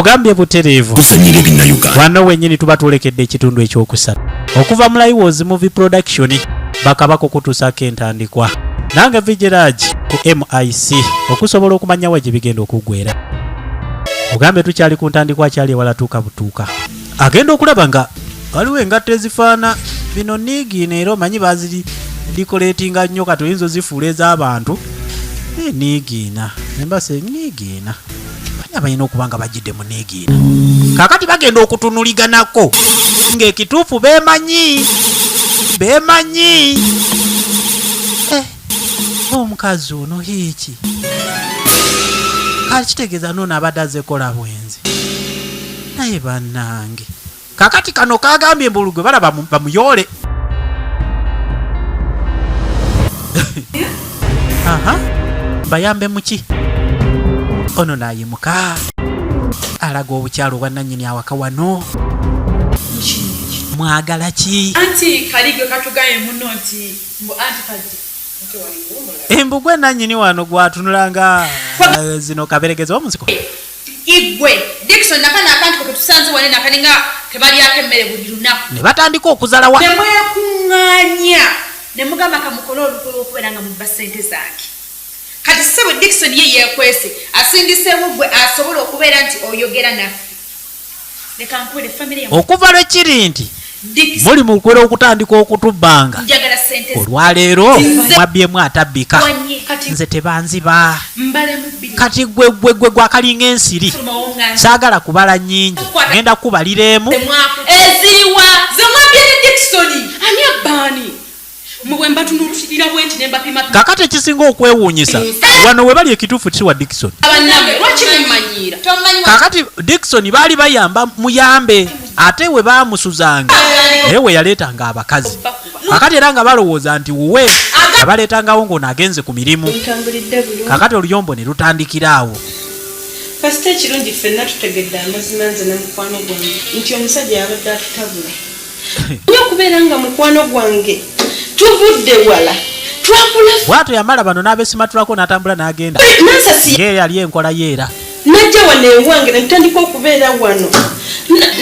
Ogambye butereevu. Tuzanyira Ebinnayuganda. Wano wennyini tuba twolekedde ekitundu ekyokusatu okuva mu Liwoz Movie Production, bakabaka okutuusaako entandikwa. Nange Vigirage ku MIC okusobola okumanya wa gye bigenda okuggwera. Ogambe tukyali ku ntandikwa, akyali ewala tuuka butuuka. Agenda okulaba nga waliwo engatto ezifaana bino niigiina, era omanyi baziri decoratinga nnyo, kati oyinza ozifuula ez'abantu. Niigiina embase niigiina banya balina okuba nga bajjidde mu niigiina. Kaakati bagenda okutunuliganako ng'ekituufu beemanyi beemanyi. Omukazi ono hiiki kale kitegeeza noono abadde azze kola bwenzi. Naye bannange, kakati kano kagambye mbulu gwe balaba bamuyoole. Aha, bayambe muki? Ono nayimuka alaga obukyalo obwannannyini awaka wano. Mwagala ki? Anti kali gwe katugaye muno nti mbu anti kajje. Embugwe nannyini wano gwatunula nga zino kaberegezi omunsiko. Igwe Dickson nakano akantu ke tusanze wane nakalinga kebalyako emmere buli lunaku. Ne batandika okuzalawa. Ne mwekuŋŋaanya ne mugamba kamukole olukwe lw'okubeera nga mubba ssente zange. Kati ssebo Dickson ye yeekwese asindiseewo gwe asobola okubeera nti oyogera naffe. Leka nkuwere famire yammwe. Okuva lwe kiri nti Dickson. muli mu kwera okutandika okutubbanga, Njagala ssente olwaleero Nze- mwabbyemu atabbika. Wanye. Kati Nze tebanziba. mbalemu bbiri. Kati gwe gwe gwe gwakalinga ensiri. Fulumawo nga nze. Saagala kubala nnyingi, ngenda kukubalira emu. Eziriwa zemwabye ne Dickson? Ani abbaani? Mwe bwe mbatunuulira bwe nti ne mbapima. Kakati ekisinga okwewuunyisa wano we bali ekituufu si wa Dickson. Bannange lwaki mummanyiira? Kakati Dickson baali bayamba muyambe, ate we baamusuzanga naye we yaleetanga abakazi. Kakati era nga balowooza nti wuwe, yabaleetangawo ng'ono agenze ku mirimu. Ntambulidde bulungi. Kakati oluyombo ne lutandikira awo. Kasita ekirungi ffenna tutegedde amazima nze ne mukwano gwange nti omusajja yabadde atutabula. Nnyo okubeera nga mukwano gwange tuvudde wala twakula. Bw'atyo yamala bano n'abesimatulako n'atambula n'agenda. Nansasi Ng'eyo yali enkola ye era. Najja wano ewange ne tutandika okubeera wano.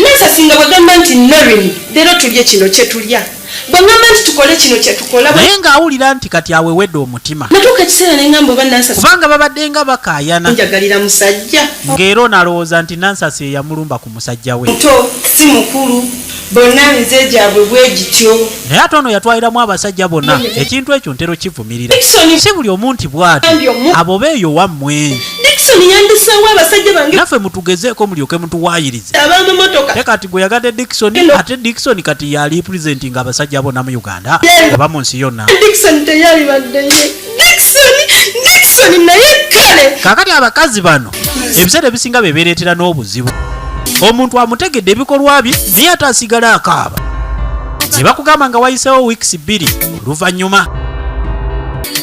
Nansasi nga bw'agamba nti Noreen leero tulye kino kye tulya. Bw'aŋŋamba nti tukole kino kye tukola. Naye ng'awulira nti kati awewedde omutima. Natuuka ekiseera ne ŋŋamba oba Nansasi Kubanga babadde nga bakaayana. onjagalira musajja. Ng'era ono alowooza nti Nansasi ye yamulumba ku musajja we. Muto si mukulu bonna emize gyabwe bwe gityo. Naye ate ono yatwaliramu abasajja bonna. Ekintu ekyo ntera okivumirira. Dickson Si buli omu nti bw'atyo. Abo beeyo wammwe. Dickson yandiseewo abasajja bange Naffe mutugezeeko mulyoke mutuwaayirize. ab'amamotoka. Te kati gwe yagadde Dickson, ate Dickson kati yali representing abasajja bonna mu Uganda oba mu nsi yonna. Dickson teyalibadde ye. Dickson, Dickson naye kale. Kaakati abakazi bano ebiseera ebisinga be beereetera n'obuzibu. Omuntu amutegedde ebikolwa bye naye ate asigala akaaba. Ne bakugamba nga wayiseewo weeks 2 oluvannyuma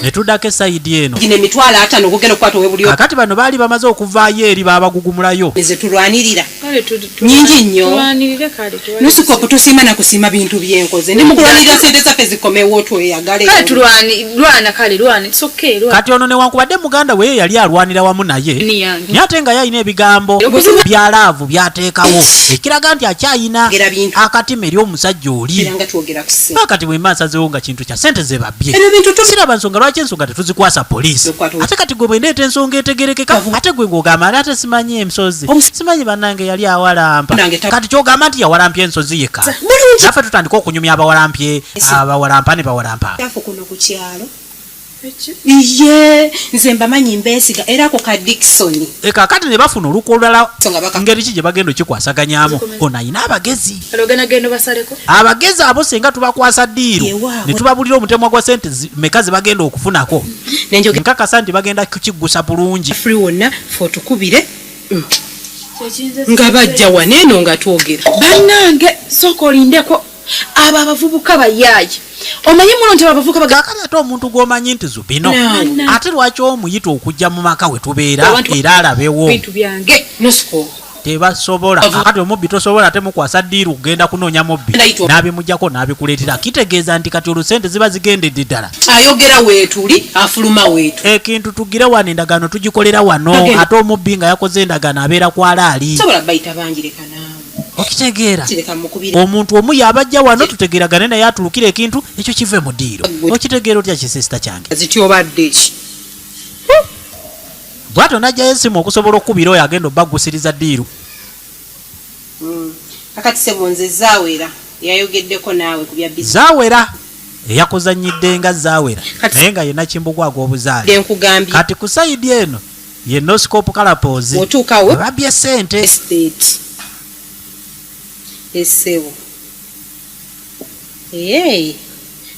ne tuddako esayidi eno. Gino 500,000 ogugenda okukwata ow'ebulyo. Kaakati bano baali bamaze okuvaayo eri baabagugumulayo. Ze tulwanirira Kale nyingi nnyo. Tulwanirire kale tuwalirize. Nusikopu tusiima na kusiima bintu byenkoze. Ndi mukulwanirira ssente zaffe zikomewo tweyagale. Kale tulwani lwana kale lwana it's okay lwana. Kati ono newankubadde muganda we ye yali alwanira wamu naye, Ni yange. naye ate nga ye alina ebigambo bya love by'ateekawo ekiraga nti akyayina Twogera bintu. akatima eri omusajja oli. Era nga twogera ku ssente. Kati bwe mba nsazeewo nga kintu kya ssente ze babbye, Ebyo bintu tu- siraba nsonga lwaki ensonga tetuzikwasa poliisi. Okwata- Ate kati gwe bwe ndeeta ensonga etegerekeka, ate gwe ng'ogamba nti ate simanyi ensozi, simanyi bannange yali awalampa. Nange ta- Kati ky'ogamba nti yawalampye ensozi yekka, Bulungi. naffe tutandike okunyumya abawalampye, abawalampa ne bawalampa. Kyafu kuno ku kyalo. Iye, nze mbamanyi mbeesiga era ako ka Dickson. Kaakati ne bafuna olukwe olulala, Songa baka- ngeri ki gye bagenda okikwasaganyamu. Ono alina abagezi. Kale ogenda genda obasaleko. Abagezi abo singa tubakwasa ddiiru Ewaabwe. ne tubabulira omutemwa gwa ssente meka ze bagenda okufunako, Nenjogera nkakasa nti bagenda kukiggusa bulungi. Free wonna ffe otukubire. Nga bajja wano eno nga twogera. Bannange sooka olindeko abo abavubuka bayaaye. Omanyi muno nti abo abavubuka baga- Kaakati ate omuntu gw'omanyi nti Zubino, Naawe. ate lwaki omuyita okujja mu maka we tubeera Abantu- era alabewo? Bintu byange. Nusiko. Tebasobola. Kati omubbi tosobola ate mukwasa deal kugenda kunoonya mubbi n'abimuggyako n'abikuleetera. Kitegeeza nti kati olwo sente ziba zigendedde ddala. Ayogera weetuli, afuluma weetu. Ekintu tugire wano, endagaano tugikolera wano. Agenda. Ate omubbi nga yakoze endagaano abeera kwalaali. Sobola bayita bangi, leka naawe. Okitegeera? Kireka mukubire. Omuntu omu yabajja wano, tutegeeragane naye, atulukire ekintu ekyo kive mu deal. Okitegeera otya, kisisita kyange? Zityo obadde ki? Bwatyo najjayo esimu okusobola okukubira oyo agenda obbagusiriza deal. Kakati sebo, nze Zaawera yayogeddeko naawe ku bya bizinesi. Zaawera eyakuzanyidde nga Zaawera, naye nga yenna Kimbugwa ag'obuzaale. Nkugambye. Kati ku side eno ye Noscope Kalapoozi. Otuukawo. Babye sente. Estate essebo. Ee,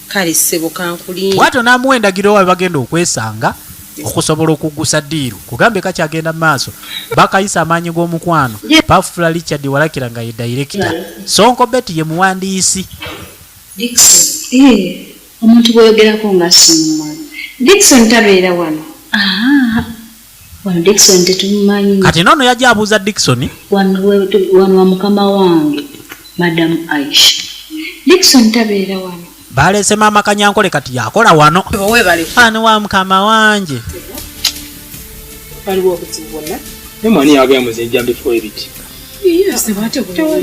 kale ssebo, kankulinda. Bwatyo n'amuwa endagiro wabe bagenda okwesanga okusobola okuggusa deal. Kugambe kakyagenda mu maaso, bakayisa amaanyi g'omukwano. Pafula Richard Walakira nga ye director, Sonko Betty ye muwandiisi. Dixon. Eh, omuntu bw'oyogerako nga simumanyi. Dixon tabeera wano. Ah, wano Dixon tetumumanyi. Kati noono yajja abuuza Dixon. Wano wano wa mukama wange, Madam Aisha. Dixon tabeera wano. Baleese maama Kanyankole, kati yakola wano. Webale. Wano wa mukama wange. Waliwo obuzibu bwonna? Naye mwani yagamba muze bifo ebiti?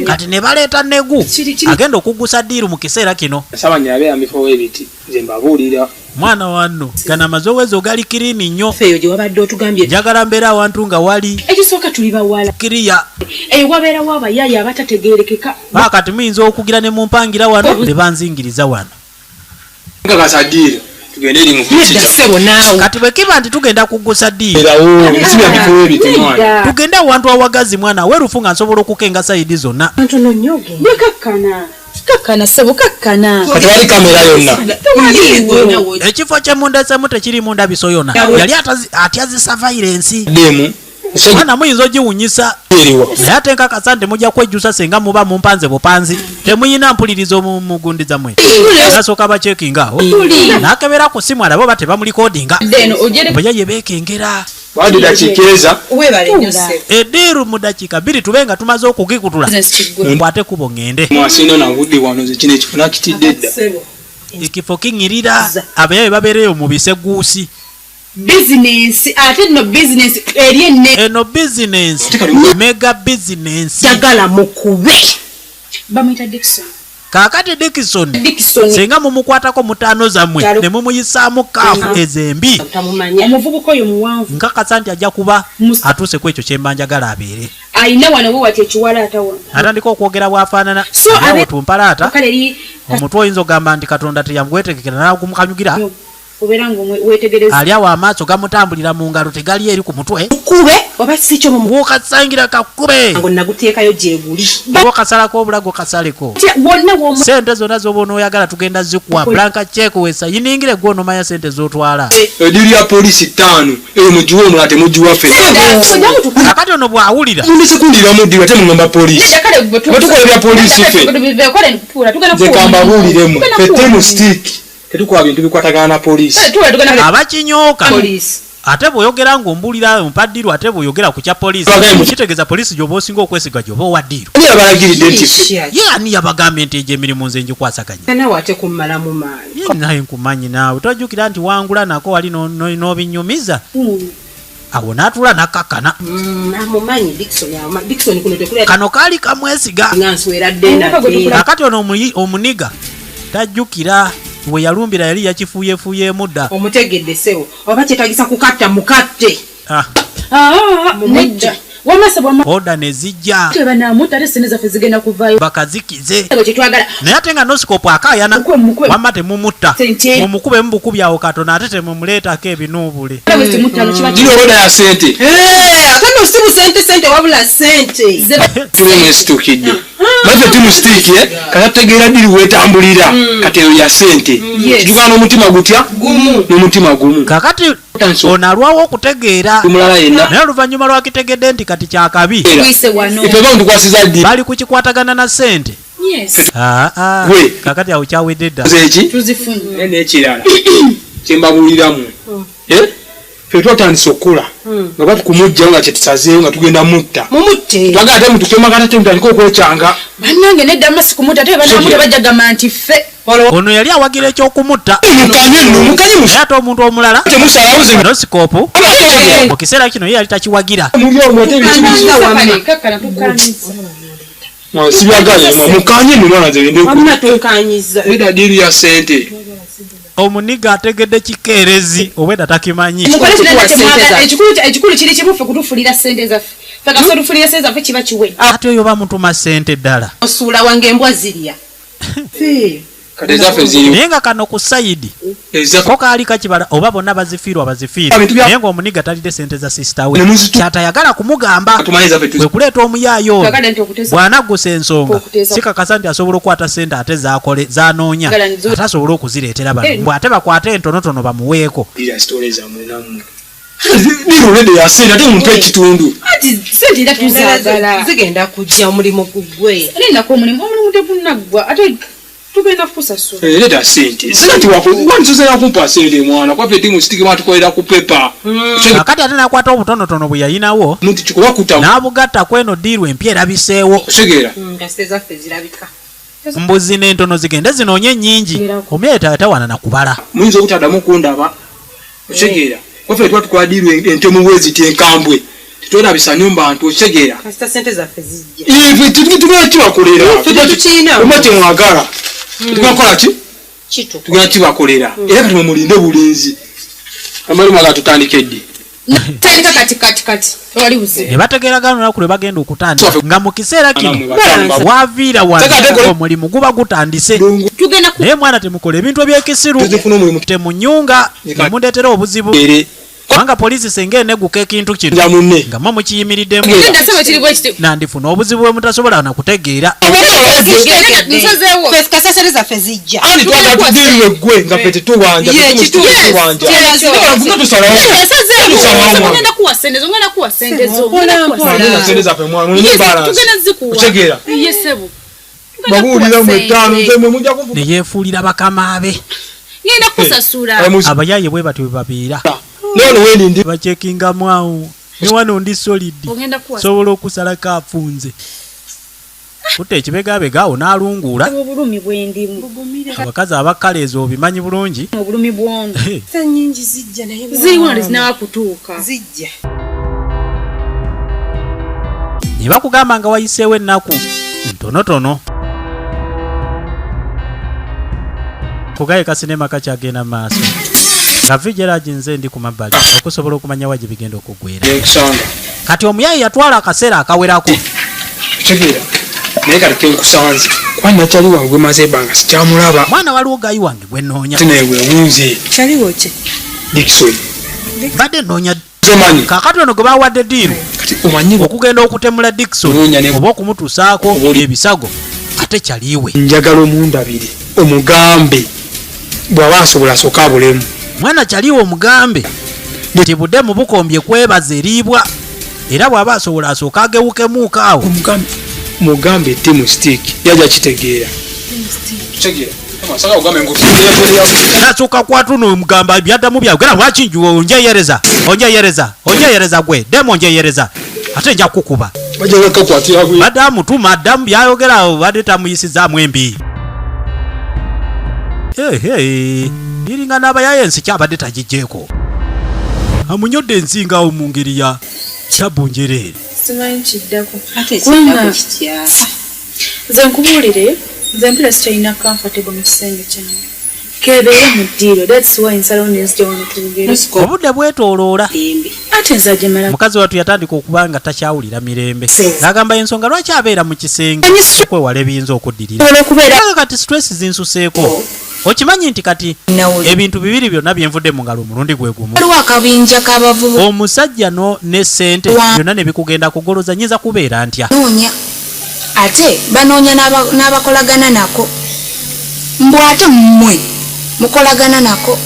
Kati ne baleeta negu agenda okuggusa deal mu kiseera kino. Sabanya yabeera mubifo ebiti, nze mbabuulira. Mwana wanno gano amazowezo gali clean nnyo. Feeyo gye wabadde otugambye. Njagala mbeera awantu nga wali Ekisooka tuli bawala. Kiriya. Eyo wabeerawo abayaayi abatategeerekeka. Kati muyinza okugira ne mumpangira wano ne banzingiriza wano. Nkakasa deal tugende eri mu Nedda ssebo, naawe. Kati bwe kiba nti tugenda kuggusa deal, Erawo nsibya bifo ebiti, mwana. tugende awantu awagazi, mwana werufu, nga nsobola okukenga side zonna. Ntono nnyo ogenda. Gwe kakkana, kakkana ssebo, kakkana. Kati wali kamera yonna? Tewaliiwo. Ekifo kyemundesemu tekirimu ndabiso yonna. Yali atya zi surveillance. Demu. Mwana muyinza ogiwunyisa. Eriwa? Naye ate nkakasa nti mujja kwejjusa senga muba mumpanze bupanzi, temuyina mpulirizo mu mugundi zammwe. Nasooka bacekinga awo, nakebera ku simu alaba oba tebamulikodinga. Eno ojere. Bwe ye beekengera. Wadi dakiika Webale nnyo ssebo. E deal mu dakiika 2 tube nga tumaze okugikutula, nkwate kubo ŋŋende. Mwasino navudde wano, nze kino ekifo nakitidde dda. Ssebo. Ekifo kiŋŋirira, abayabe babeereyo mu biseguusi. Bizinensi, ate nno bizinensi eri enne. Eno bizinensi, mega bizinensi. Njagala mukube. Bamuyita Dixon. Kaakati Dikison, Dixon. singa mumukwatako mutaano zammwe ne mumuyisaamu kaafu ezo embi, Tamumanya. Omuvubuka oyo muwanvu. Nkakasa nti ajja kuba atuuse ku ekyo kyemba njagala abeere. Ayina wano we wati ekiwalaata wano. Atandika okwogera bw'afaanana. So, Awo tumpalaata. Kale eri Omutwe oyinza okugamba nti Katonda teyamugwetegekera n'agumukanyugira. Obeera nga weetegereza. Ali awo amaaso gamutambulira mu ngalo, tegali eri ku mutwe. Kube oba si kyo mu Wokasangira kakube. ngo naguteekayo gye guli. Oba okasalako obulago, kasaleko. Wonna womu. Sente zonna z'oba onooyagala tugenda zikuwa, blank check wesayiningire, gwe onomanya sente z'otwala. E deal ya polisi ttaano eyo mugiwe omulala, temugiwa ffe. Kakati ono bw'awulira Munesekundiramu deal ate mugamba polisi. Bwe bya polisi ffe. Nze kambabuuliremu, ffe temu stick tetukola bintu bikwatagana na polisi. Abakinyooka ate bw'oyogera ng'ombuulira ompa deal, ate bw'oyogera ku kya poliisi, kitegeeza poliisi gy'oba osinga okwesiga, gy'oba owa deal. Ani yabalagiridde nti ffe? Ye ani yabagambye nti egyo emirimu nze ngikwasaganya? Naawe ate kummalamu maanyi. Ye naye nkumanyi, naawe tojjukira nti wangula nako wali n'obinyumiza awo n'atuula n'akkakkana. Amumanyi Dikson, amumanyi Dikson, kuno tekulya. Kano kaali kamwesiga. Nga nswera dde nadde. Kakati ono omuniga tajjukira we yalumbira, yali yakifuuyefuuyeemu dda. Omutegedde ssebo, oba kyetagisa kukatta mukatte. Ah, Nedda, wamasa bwama. Order ne zijja. Tebanamuta, ate sente zaffe zigenda kuvaayo. Bakazikize. Kyetwagala. Naye ate nga Nosikopu akaayana. Mukube, mukube. Wamma temumutta. Sente. Mumukube mubukubi awo katono, ate temumuleetako ebinuubule. Gino order ya sente. Ate no si busente sente, wabula sente. Tuli mwesitukidde naffe timu stick kata tutegeera deal wetambulira. Kati eyo ya sente kijugana n'omutima gutya? N'omutima gumu. Kakati ono alwawo okutegeera. Omulala yenna. Naye oluvannyuma lwakitegedde nti kati kyakabi. Tuyise wano. Ife ba ntukwasiza deal. Bali kukikwatagana na sente. Yes. Ah, ah. Gwe. Kakati awo kyawedde dda. Eki Tuzifunye. naye n'ekirala kyembabuuliramu. Eh? Ffe twatandise okukola nga batukumujjawo nga kyetusazeewo nga tugenda mutta. Mumutte. Twagala ate mutukemagata te mutandike okwekyanga. Bannange nedda masi kumuta ate banamuta bajja gamba nti ffe. Ono yali awagira ekyokumutta. Mukanye nno, mukanye Naye ate omuntu omulala temusalawo ze nosikopu mu kiseera kino ye yali takiwagira. Muli omwo ate ebiki biki. Kakkana tukkanyiza. Sibyagala mwe mukanye nno mwana nze ngende Wamma tunkanyiza. Eda deal ya sente. Omuniga ategedde kikeerezi obwedda takimanyi. Mukole Tukuwa kirala ssente kyemwagala. zaffe. Ekikulu kiri kimu ffe kutufulira ssente zaffe. Ffe kasita tufulira ssente zaffe kiba kiwe. Ate oyo bamutuma ssente ddala. Osuula wange embwa zirya. Kati ezaffe ziri Naye nga kano ku sayidi ezaffe ko kaali kakibala oba bonna bazifiirwa bazifiirwa Ebintu bya- naye ng'omuniga talidde ssente za sisita we Ne muzitu- kyatayagala kumugamba tumanyi ezaffe kwe kuleeta omuyaayo ono Twagala nti okuteesa bw'anaggusa ensonga Okuteesa. sikakasa nti asobola okukwata ssente ate zaakole zanoonya Gala nzo- ate asobole okuzireetera bano Eh. mbw ate bakwate entonotono bamuweeko. Deal story zammwe nammwe. Deal already ya sente ate mumpe ekitundu. Anti ssente era tuzaagala. Zigenda kujja omulimu gugwe. Lindako omulimu omulimu tegunaggwa ate tugenda kukusasula. Leeta sente. Sente tiwako wantusera kumpa sente mwana kwa ffe musitike mwatukolera ku paper. Kakati ate n'akwata obutonotono bwe yayinawo Muntu kikuba kuta. n'abugatta ku eno diiru empya erabiseewo. Otegeera. Nga sente zaffe zirabika. Mbuzi n'entono zigende zinoonye ennyingi omuyeta tawana na kubala. Muyinza obutaddamu kundaba. Otegeera. Kwa ffe twatukola deal entemu bwe ziti enkambwe. Tetwerabisa nnyo mu bantu otegeera. Kasita sente zaffe zijja. Ife tugenda kibakolera. Ffe tetukiina. Oba temwagala. Tugenda kukola ki? Kituko. Tugenda kibakolera. Era kati mwe mulinde bulinzi. Amalimu aga tutandike ddi? Tandika kati kati kati tewali buzibu. Ne bategeeragana olunaku lwe bagenda okutandika nga mu kiseera kino Balance. waviira wano Teka ate omulimu guba gutandise. Tugenda ku Naye mwana temukola ebintu ebyekisiru Tuzifuna omulimu. temunyunga nemundeetera obuzibu Ere. kubanga poliisi singa eneguka ekintu kino Nja munne. nga mmwe mukiyimiriddemu Genda ssebo kiri bwe kiti. nandifuna obuzibu bwe mutasobola na kutegeera. Nsazeewo. Ffe kasita sente zaffe zijja. Ani twagala tudiirwe ggwe nga ffe tetubanja. Ye, kituufu. Tetubanja. Yes. Nga tusalawo. Nsazeewo. Tusalawo. Ngenda kuwa ssente zo ngenda kuwa ssente zo. Mpola, Ngenda kuwa mpola. ssente Mwana zo. sente zaffe mwana mulinde Yes, balance. tugenda zikuwa. Otegeera. Ye ssebo. Tugenda Babuulira kuwa mwe ttaano ssente. nze mwe mujja kunfu. Ne yeefuulira bakama be. Ngenda kukusasula. Abayaaye bwe batyo bwe babeera. Nono wendi ndi Bacekingamu awo ne wano ndi solid Ogenda kuwa sobola okusalako afunze. Kutta ekibegabega awo n'alunguula. obulumi bwendimu. Abakazi abakaleeza obimanyi bulungi. Obulumi bwono. Sente nnyingi zijja naye Ziri wano tezinaba kutuuka. Zijja. Ne bakugamba nga wayiseewo ennaku ntonotono. Kugaye kasinema kakyagenda mu maaso. Nga Vigilage nze ndi ku mabbali okusobola okumanya wa gye bigenda okuggwera. nkusanga. Kati omuyayi yatwala akaseera akawerako. Otegeera. Naye kati kenkusanze. Kuba nakyali wange gwe maze ebbanga sikyamulaba. Mwana waliwo gayi wange gwe nnoonya. Ate naye weewunze. Kyaliwo ki? Dickson. Mbadde nnoonya Zomanyi. kaakati ono gwe bawadde diiru Kati omanyi okugenda okutemula Dickson Nnoonya ne- oba okumutuusaako ebisago ate kyaliwe. njagala omundabire omugambe bw'aba asobola asooke abulemu. Mwana kyaliwe omugambe nti budde mu bukombye kwebaza eriibwa era bw'aba asobola asooke agewukemuuko awo. Omugambe mugambe timu stick yajja kitegeera. Kitegeera. Saka ogambe ngu Nasooka kwatuna omugamba byaddamu byagera lwaki onjeyereza onjeyereza onjeyereza gwe demu onjeyereza ate nja kukuba. bajja bakakwatira bwe. Badde amutuma addamu byayogera badde tamuyisizaamu embi. Ehe, liringa n'abayaye ensi kyabadde tagiggyeko. Amunyodde ensinga awo mu ngeri ya kyabu njereere. Simanyi kiddako. Ate Kubanga ekiddako kitya? nze nkubuulire nze mpira sikyalina comfortable mu kisenge kyange. Kebeere mu ddiiro that's why nsalawo ne nzija wano twogere. Obudde bwetooloola. Dembe. Ate nze agye Mukazi wattu yatandika okuba nga takyawulira mirembe. N'agamba ensonga lwaki abeera mu kisenge okwewala ebiyinza okuddirira. okubeera Kubanga kati stress zinsuseeko. Okimanyi nti kati ebintu bibiri byonna byenvudde mu ngalo omulundi gwe gumu. Waliwo akabinja k'abavubuka Omusajja no ne ssente byonna ne bikugenda kugoloza nyinza kubeera ntya. banoonya ate banoonya n'abakolagana nako mbw ate mmwe mukolagana nako.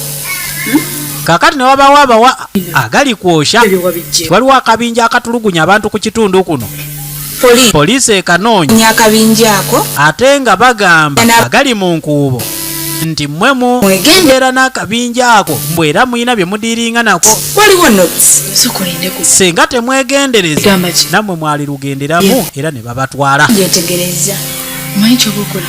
Kaakati ne wabaawo abawa agali kwosha. Waliwo akabinja akatulugunya abantu ku kitundu kuno. Poliisi ekanoonya akabinja ako ate nga bagamba agali mu nkuubo Nti mmwe mubeera n'akabinja ako, mbu era mulina bye mudiiringa nako. Waliwo notes. Sooka olindeko. Singa temwegendereza, Gamba ki? nammwe mwalirugenderamu era ne babatwala. Gyetegereza. Omanyi kyoba okola,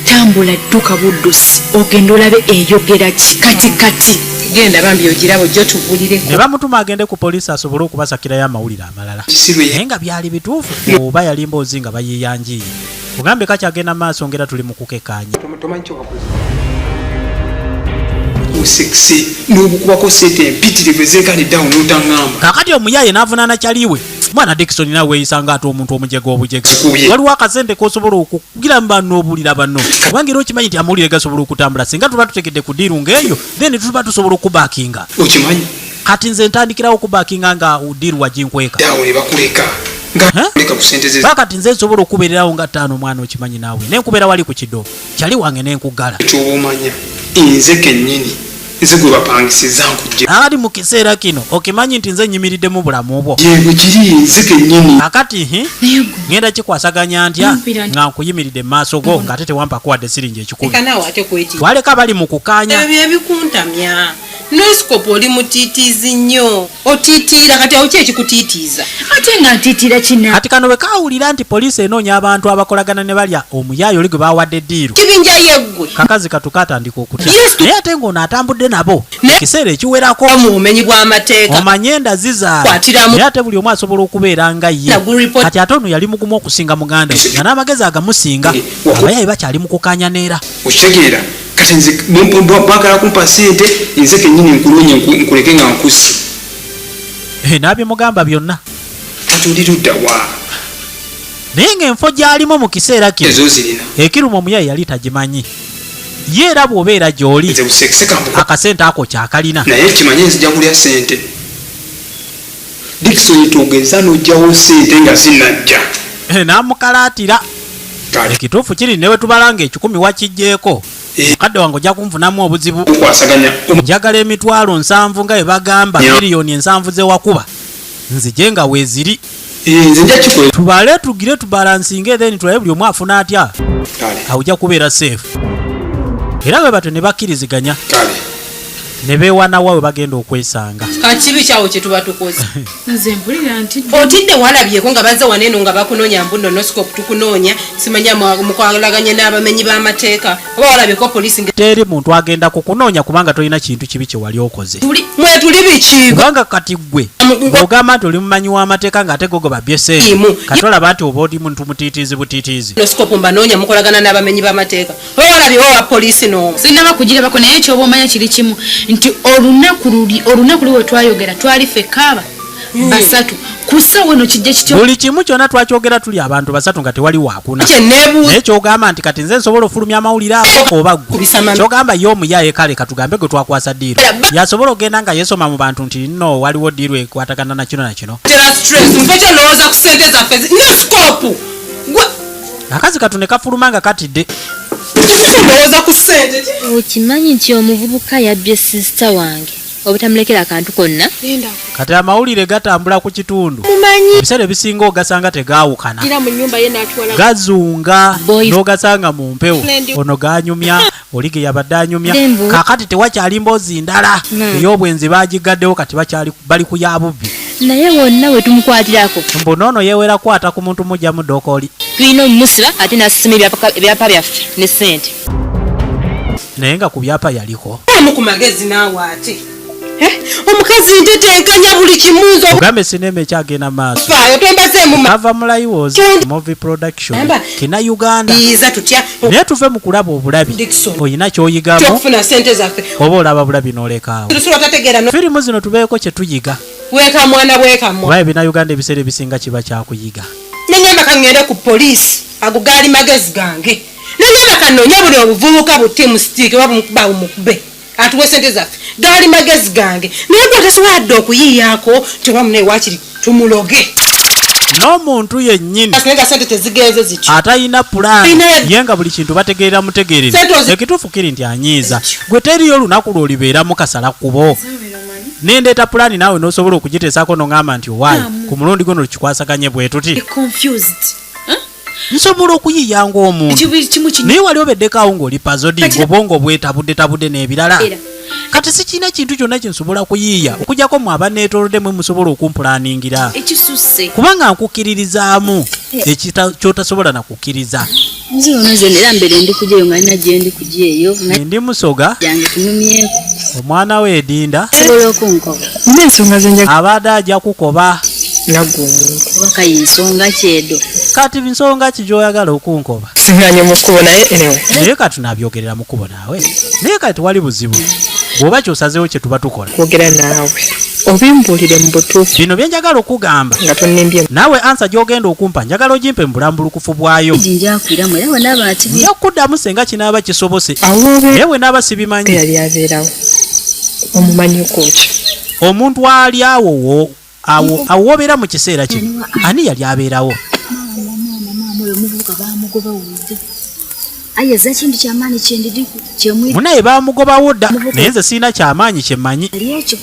tambula dduka buddusi ogenda olabe eyogera ki kati kati. Genda bambi ogiraba ojja otubulireko. Ne bamutuma agende ku poliisi asobole okubasakirayo amawulire amalala. Kisiru Naye nga byali bituufu oba yali mboozi nga bayiyanjiye. Kugambe kakyagenda maaso ngera tuli mu kukekaanya. Tomanyi kyewakoze osekise n'obukubako sente empitirivu ezenkaniddeawo n'otaŋŋamba. Kakati omuyaye n'avunaana kyaliwe mwana Dickson, nawe weeyisanga ate omuntu omujega obujega. Kikuye. Waliwo akasente kosobola okugira banno obuulira banno, kubanga era okimanyi nti amawulire gasobola okutambula. Singa tuba tutegedde ku diiru ng'eyo, then tuba tusobola okubakinga. Okimanyi. Kati nze ntandikirawo okubakinga nga diiru waginkweka. Daawo ne bakuleka nga Huh? leka ku sente ze. Bakati nze nsobola okubeererawo nga ttaano, mwana okimanyi naawe nenkubeera wali ku kido kyali wange nenkuggala. Kyoba omanya nze kennyini nze gwe bapangisiza nkujje. Ali mu kiseera kino okimanyi nti nze nyimiridde mu bulamu bwo. Yebwe kiri nze kennyini. Kakati hi Naye gwe ngenda kikwasaganya ntya Mpira nti- nga nkuyimiridde mu maaso go ng'ate tewampako wadde siringi 100? Leka naawe ate kwetiira. Twaleka bali mu kukaanya. Ebyo ebikuntamya. Noscope oli mutiitiizi nnyo, otiitiira kati awo ki ekikutiitiiza? Ate nga ntiitira kina. Kati kano bwe kawulira nti poliisi enoonya abantu abakolagana ne balya omuyaayi oli gwe bawadde ddiiru, Kibinja yeggwe. kakazi katu katandika okutya. Yes, Naye ate ng'ono atambudde nabo Ne- ekiseera ekiwerako. Mu bumenyi bw'amateeka. Omanye enda zizaala. Kwatiramu. Naye ate buli omu asobola okubeera nga ye. Nagu report. Kati ate ono yali mugumu okusinga muganda we, nga n'amagezi agamusinga. Abayaye bakyali mu kukaanya neera. Okitegeera kati nze bwagala kumpa sente nze kennyini nkulonye nkuleke nga nkusi. N'abimugamba byonna. Kati oli ludda wa? Naye ng'enfo gy'alimu mu kiseera kino Ezo zirina. Ekiruma omuyaye yali tagimanyi ye, era bw'obeera gy'oli Nze busekise kambuka. Akasente ako kyakalina. Naye kimanye nzija kulya sente. Dickson togeza n'ojjawo sente nga zinajja. N'amukalaatira. Kale. Ekituufu kiri ne bwe tubala nga 100 wakiggyeko, mukadde wange ojja kunfunamu obuzibu. Okwasaganya. Njagala 70,000 nga bwe bagamba. 70,000,000 ze wakuba nzije nga weeziri. Nze nja kikola. Tubale tugire tubalansinge, then tulabe buli omu afuna atya. Kale. Awo ojja kubeera safe. Era bwe batyo ne bakkiriziganya. Kale. Ne beewanawa we bagenda okwesanga. Kakibi kyawo kye tuba tukoze. Nze mpulira nti Otidde walabyeko nga bazze wano eno nga bakunoonya mbu nno Noscope tukunoonya, simanya mukwalaganye n'abamenyi b'amateeka, oba walabyeko poliisi nga Teri muntu agenda kukunoonya kubanga tolina kintu kibi kye wali okoze. Tuli mwetuli biki? Kubanga kati ggwe bw'ogamba nti oli mumanyi w'amateeka ng'ate gogo babye ssente, Imu. kati olaba nti oba oli muntu mutiitiizi butiitiizi. Noscope mbanoonya mukolagana n'abamenyi b'amateeka, oba walabyewo owa poliisi n'omu? Sinaba kugirabako, naye kyoba omanya kiri kimu nti olunaku luli, olunaku luli we twayogera twali ffekka aba basatu ku ssaawa eno kijja kityo. Buli kimu kyonna twakyogera tuli abantu basatu nga tewali waakuna. Kye neebuuza. Naye kyogamba nti kati nze nsobola ofulumya amawulire ago oba ggwe? Kubisama- Kyogamba ye omuyaye, kale katugambe gwe twakwasa ddiiru, Era ba- yasobola okugenda nga yeesoma mu bantu nti nno waliwo ddiiru ekwatagana na kino na kino? Tera stress mfe kyolowooza ku ssente zaffe Noscope. Gwe Akazi katu ne kafuluma nga katidde. Ndowooza ku ssente. Okimanyi nti omuvubuka yabbye sisita wange obutamulekera akantu konna? Kati amawulire gatambula ku kitundu. Mumanyi. Ebiseera ebisinga ogasanga tegaawukana. Gira mu nnyumba ye n'atwala. Gazunga Boy. n'ogasanga mu mpewo. Friend. Ono ganyumya oli ge yabadde anyumya. Dembo. Kaakati tewakyali mboozi ndala ey'obwenzi, bagigaddewo kati bakyali bali ku ya bubbi. Naye wonna we tumukwatirako Mbu noono yeewera kwata ku muntu mujja mu ddokooli. Tulina omumusiba ate n'asima ebyapa byaffe ne ssente. Naye nga ku byapa yaliko. Omu ku magezi naawe ate. Omukazi ntetenkanya buli kimu nze Ogambe sinema ekyagenda maaso. Faayo tombazeemu Kava mu Liwos Tundi- Movie Production Namba. kina Uganda. Yiiza tutya? Naye tuve mu kulaba obulabi. Dickson. Olina ky'oyigamu Okufuna ssente zaffe. oba olaba bulabi n'olekaawo? Tusula tategeera no. Firimu zino tubeeko kye tuyiga. Weeka mwana bwekamwa. Kuba ebina Uganda ebiseera ebisinga kiba kyakuyiga. Nengamba kaŋŋende ku poliisi, ago gaali magezi gange. Nengamba kanoonye buli obuvubuka bu team stick oba bumukuba bumukube atuwe ssente zaffe, gaali magezi gange. Naye gwe tosobola dde okuyiiyaako nti oba munaye waakiri tumuloge. N'omuntu yennyini Naye nga ssente tezigenze zityo. atalina pulaani, Alina ye nga buli kintu bategeerera mutegeerere. Ssente Ekituufu kiri nti anyiiza. Gwe teriyo olunaku lw'olibeeramu kasala kkubo. Nendeeta pulaani naawe n'osobola okugiteesaako n'oŋŋamba nti owaayi ku mulundi guno tukikwasaganye bwe tuti. Confused. Huh? Nsobola okuyiiya ng'omuntu. Ekibi kimu kinyi. Naye wali obeddeko awo ng'oli puzzled, Kati- ng'obwongo bwetabuddetabudde n'ebirala? Era. Kati sikirina kintu kyonna kye nsobola kuyiiya okuggyako mmwe abanneetoolodde mwe musobola okumpulaaningira. Ekisusse. Kubanga nkukkiririzaamu ekita ky'otasobola na kukkiriza. Nze ono nze era mbeere ndi kujeyo nga nina gye ndi kujeeyo nga Ndi Musoga, jange tunumyeko. omwana we Edinda Osobola okunkoba. Nina ensonga ze njagala abadde ajja kukoba. Naggwe omuntu. Oba kaye nsonga ki edo? Kati nsonga ki gy'oyagala okunkoba? Siŋŋanye mu kkubo naye anyway. Naye kati tunabyogerera mu kkubo naawe. Naye kati tewali buzibu. Bw'oba ky'osazeewo kye tuba tukola. Kwogera naawe. Obimbuulire mu butuufu. Bino bye njagala okugamba. Nga tonnimbye. Naawe ansa gy'ogenda okumpa njagala ogimpe mu bulambulukufu bwayo. Nja kukwiramu era bwe naaba nti. Nja kukuddamu singa kinaaba kisobose. Awo Naye bwe naaba sibimanyi. Eyali abeerawo. Omumanyiko ki? Omuntu ali awo wo awo awo w'obeera mu kiseera kino ani yali abeerawo? Maama maama oyo omuvubuka baamugoba wulidde. Aye ezza kintu kyamaanyi kyendidiku kyemwi. Munaye baamugobawo dda naye nze sirina kyamaanyi kye mmanyi. Ali ekyo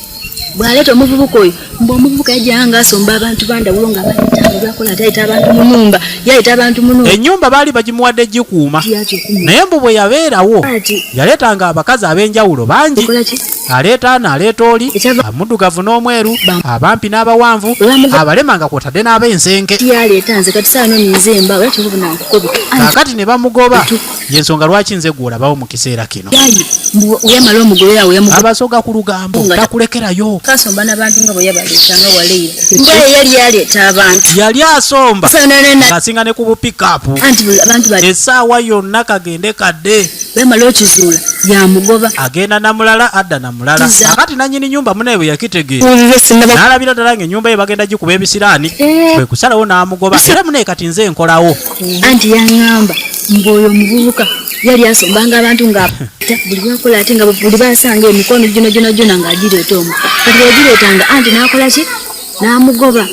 bw'aleeta omuvubuka oyo mbu omuvubuka yajjanga ng'asomba abantu bandawulo nga baleeta nga byakola ate ayita abantu mu nnumba yayita abantu mu nnumba. Ennyumba baali bagimuwadde gikuuma Kati naye mbu bwe yabeerawo Ati. yaleetanga abakazi ab'enjawulo bangi. Okola ki? Aleeta ano aleeta oli, Ekyava- amuddugavu n'omweru, Bam- abampi n'abawanvu, Bamugo- abalema nga kw'otadde n'ab'ensenke. Yaleeta nze kati saano ninze embaawo era kyova obona nkukobe. Anti Kaakati ne bamugoba y'ensonga lwaki nze gw'olabawo mu kiseera kino. yayi mbu yamala omugobera awo yamugoba. Abasoga ku lugambo Nga- takulekerayo. Kasomba n'abantu nga bwe yabaleeta nga waleira. Mbu ye yali yaleeta abantu. Yali asomba So, no, no, no. ng'asinga ne ku bupikaapu. Anti buli- abantu bali Essaawa yonna kagende kadde. bwe yamala okizuula yamugoba. Agenda na mulala adda na mulala. Kiza. Kakati nannyini nnyumba munnaye bwe yakitegeera Wulire sinnaba n'alabira ddala ng'ennyumba ye bagenda gikuba ebisiraani Eh. kwe kusalawo n'amugoba era munnaye kati nze nkolawo. Anti yaŋŋamba mbu oyo omuvubuka yali asombanga abantu ng'ata buli lwakola ate nga buli basanga emikono gino gyona gyona ng'agireeta omwo kati bwegireetanga anti n'akola ki n'amugoba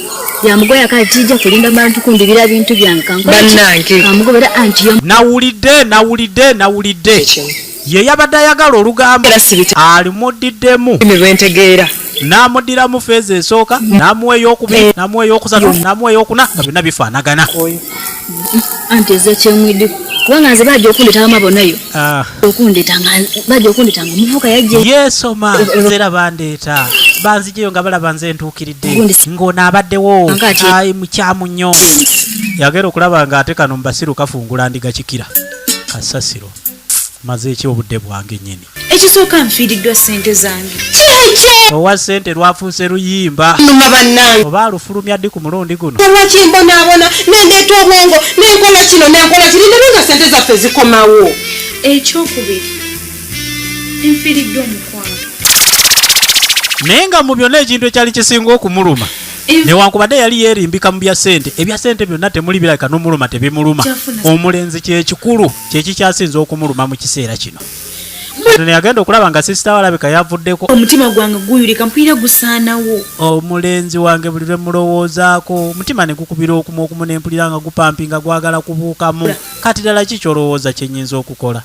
yamugoya kale kijja kulinda bantu kundibira bintu byange kankola ki? Bannange. Kamugoba era anti yo Nawulidde nawulidde nawulidde Ekimu. ye yabadde ayagala olugambo Era sibita. alimuddiddemu Olulimi lwe ntegeera. n'amuddiramu feeza esooka n'amuwa ey'okubiri n'amuwa ey'okusatu n'amuwa ey'okuna nga byonna bifaanagana. Oyo. anti ezza kyemwiddiku kubanga nze bajja okundeeta wama bonayo Ah. okundeeta nga bajja okundeeta nga omuvubuka yajja Yeesoma nze era bandeeta banzijeyo nga balaba nze ntuukiridde Gundi si- ng'ono abaddewo Nga ati- ayi mukyamu nnyo yagenda okulaba nga ate kano mubasiru kafungula ndiga kikira kasasiro maze eki obudde bwange nnyini Ekisooka nfiiriddwa ssente zange. Owa ssente lwafuuse luyimba Nnuma bannange. oba alufulumya ddi ku mulundi guno? Lwaki mbonaabona nendeeta obwongo nenkola kino nenkola kiri naye nga ssente zaffe zikomawo. Ekyokubiri nfiiriddwa omukwano. Naye nga mu byonna ekintu ekyali kisinga okumuluma newankubadde yali yeerimbika mu bya ssente ebya ssente byonna temuli birabika n'omuluma tebimuluma Kyafuna. omulenzi kyekikulu kyekikyasinze okumuluma mu kiseera kino. Ono yagenda okulaba nga sisita we alabika yavuddeko. Omutima gwange guyulika mpulira gusaanawo. Omulenzi wange buli lwe mulowoozaako omutima ne gukubira okumu okumu ne mpulira nga gupampinga gwagala kubuukamu. Kati ddala ki ky'olowooza kye nnyinza okukola?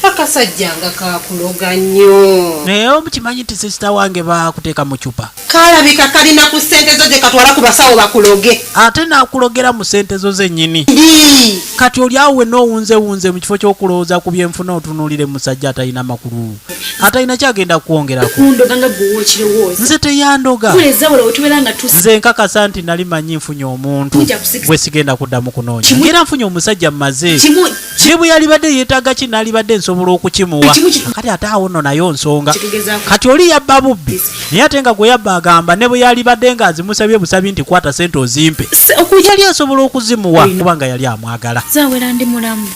Akasajja nga kakuloga nnyo. Naye omukimanyi nti sisita wange baakuteeka mu ccupa. Kalabika kalina ku ssente zo gye katwala ku basawo bakuloge. Ate n'akulogera mu ssente zo zennyini. Ndi. Kati oli awo wenna owunzewunze mu kifo ky'okulowooza ku byenfuna otunuulire musajja atalina makulu. Atalina ky'agenda kukwongerako. Kundoga nga ggwe w'okirowooza. Nze teyandoga. Kuleza wala wetubeera nga tusi. Nze nkakasa nti nali manyi nfunye omuntu Mujja kusikisa. gwe sigenda kuddamu kunoonya. Kimu- Era nfunye omusajja mmaze. Kimu Ne bwe yalibadde yeetaaga ki naalibadde nsobola okukimuwa. Kimu ki- Kati ate awo nno nayo nsonga. Kitugezaako. Kati oli yabba bubbi naye ate nga gwe yabba agamba ne bwe yalibadde ng'azimusabye busabi nti kwata ssente ozimpe. Se- okujja Yali asobola okuzimuwa kubanga yali amwagala. zaawera ndi mulamu.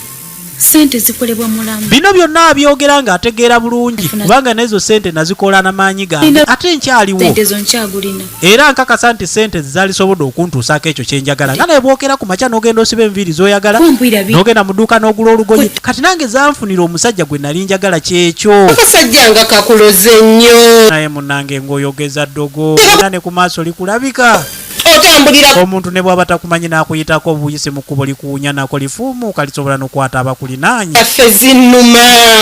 Ssente zikolebwa mulamu. Bino byonna abyogera ng'ategeera bulungi kubanga n'ezo ssente nazikola na maanyi gange ate nkyaliwo. Ssente zo nkyagulina. Era nkakasa nti ssente zaalisobodde okuntuusaako ekyo kye njagala nga naye bw'okeera ku makya n'ogenda osiba enviiri z'oyagala Kumpulira bi- n'ogenda mu dduuka n'ogula olugoye kati nange zanfunira omusajja gwe nali njagala kyekyo. Akasajja nga kakuloze nnyo. Naye munnange ng'oyogeza ddogo era ne ku maaso likulabika. Otambulira Omuntu ne bw'aba takumanyi n'akuyitako obuyisi mu kkubo likuwunya nako lifuumuuka lisobola n'okukwata abakulinaanye. ffe zinnuma.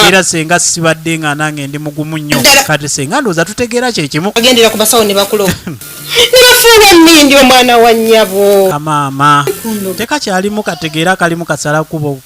Era senga sibadde nga nange ndi mugumu nnyo Ddala. kati senga ndowooza tutegeera kye kimu. Bagendera ku basawo ne bakuloga. Nebafuuwa mmindi omwana wa nnyabo. Kamaama tekakyalimu kategeera, kalimu kasala kubo.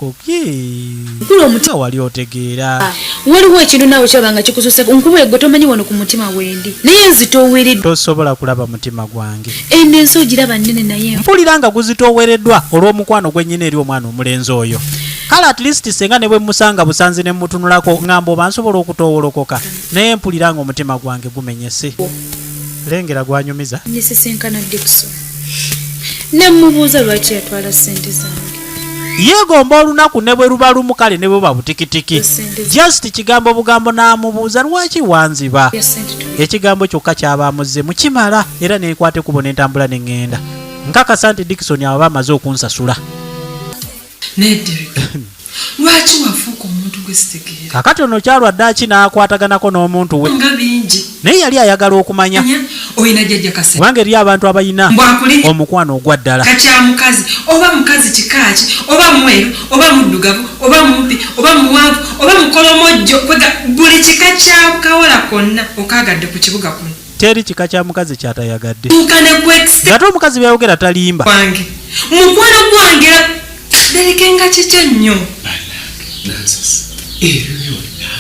Wali otegeera. Waliwo ekintu naawe kyaba nga kikususeko, nkuba gwe tomanyi wano ku mutima wendi, naye nzitoowereddwa. Tosobola kulaba mutima gwange. Eno ensi ogiraba nnene, naye Mpulira nga guzitoowereddwa olw'omukwano gwennyina eri omwana omulenzi oyo. Kale at least senga ne bwe musanga busanzi ne mutunulako, ŋŋamba oba nsobola okutoowolokoka, naye mpulira nga omutima gwange gumenyese. Lengera gwanyumiza. Nesisinkana Dikson ne mubuuza lwaki yatwala ssente zange. Yeegomba olunaku ne bwe luba lumu, kale ne bwe butikitiki, just kigambo bugambo, n'amubuuza lwaki wanziba. Ya ssente tu. Ekigambo kyokka kyabamuzze mukimala, era nekwata ekubo n'entambula neŋŋenda. Nkakasa nti Dikson aba amaze okunsasula. Naye Derek, lwaki wafuuka omuntu gwe sitegeera? Kakati ono kyalwadde aki n'akwataganako n'omuntu we. Nga bingi. Naye yali ayagala okumanya. Olina jjajja Kase. Kubanga eri abantu abalina Mbwakuli. omukwano ogwa ddala. Kakya mukazi oba mukazi kikaaki, oba mweru oba muddugavu oba mumpi oba muwanvu oba mukolomojjo, kwega buli kika kya kawala konna okaagadde ku kibuga kuno. Teri kika kya mukazi kyatayagadde. Tuuka ne ku extent Ng'ate omukazi byayogera talimba. Wange mukwano gwange era Dereke nga kikyo nnyo. Nansis, ebyo byonna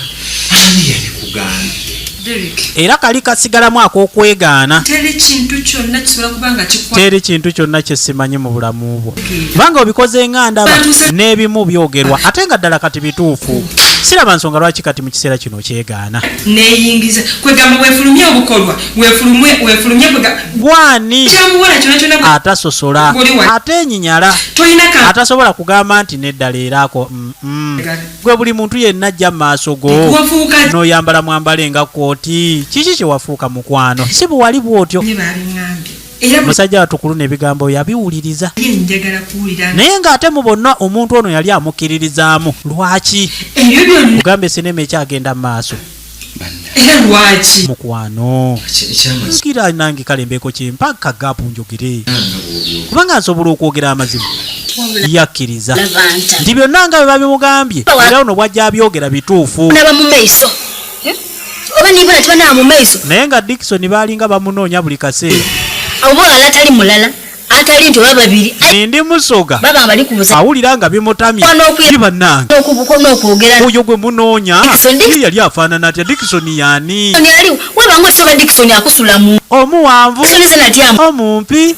ani yabikugambye? Derek, Era kali kasigalamu ak'okwegaana. Teri kintu kyonna kisobola kuba nga kikwa. Teri kintu kyonna kyesimanyi mu bulamu bwo, kubanga obikoze nga ndaba n'ebimu byogerwa, ate nga ddala kati bituufu. Siraba nsonga lwaki kati mu kiseera kino okyegaana. Neyingiza kwegamba wefulumye obukolwa, wefulumye, wefulumye kwega Gwani kyamuwala kyonna kyonna atasosola, atenyinyala, tolina ka atasobola kugamba nti nedda leero ako Gwe buli muntu yenna ajja mu maaso go Wafuuka- n'oyambala mwambale nga kooti. Kiki kye wafuuka, mukwano? Si bwe wali bw'otyo. Nye babiŋŋambye era buli Musajja watukulu n'ebigambo yabiwuliriza. Njagala kuwulira. Naye ng'ate mu bonna omuntu ono yali amukkiririzaamu. Lwaki? Ebyo byonna. Kugamba esinema ekyagenda mu maaso. Era lwaki? Mukwano, ngira nange kale mbeeko kyempaka gaapu njogere, kubanga nsobola okwogera amazima. Yakkiriza Lavanta. nti byonna nga bwe babimugambye, era ono bwajja abyogera bituufu. Naba mu maiso. Oba nibona tibanaba mu maiso. Naye nga Dikson baalinga bamunoonya buli kaseera. Oba olala atali mulala, atali nti oba babiri. Ndi musoga. Baba nga bali kubuza. Awulira nga bimutamye. N'okuya- Bannange, N'okwogera. oyo gwe munoonya Dickson, Dickson. ye yali afaanana atya? Dikson yaani? Dickson aliwo. Waba nga osoba Dickson akusula mu. Omuwanvu, Dickson ze natyamu. omumpi,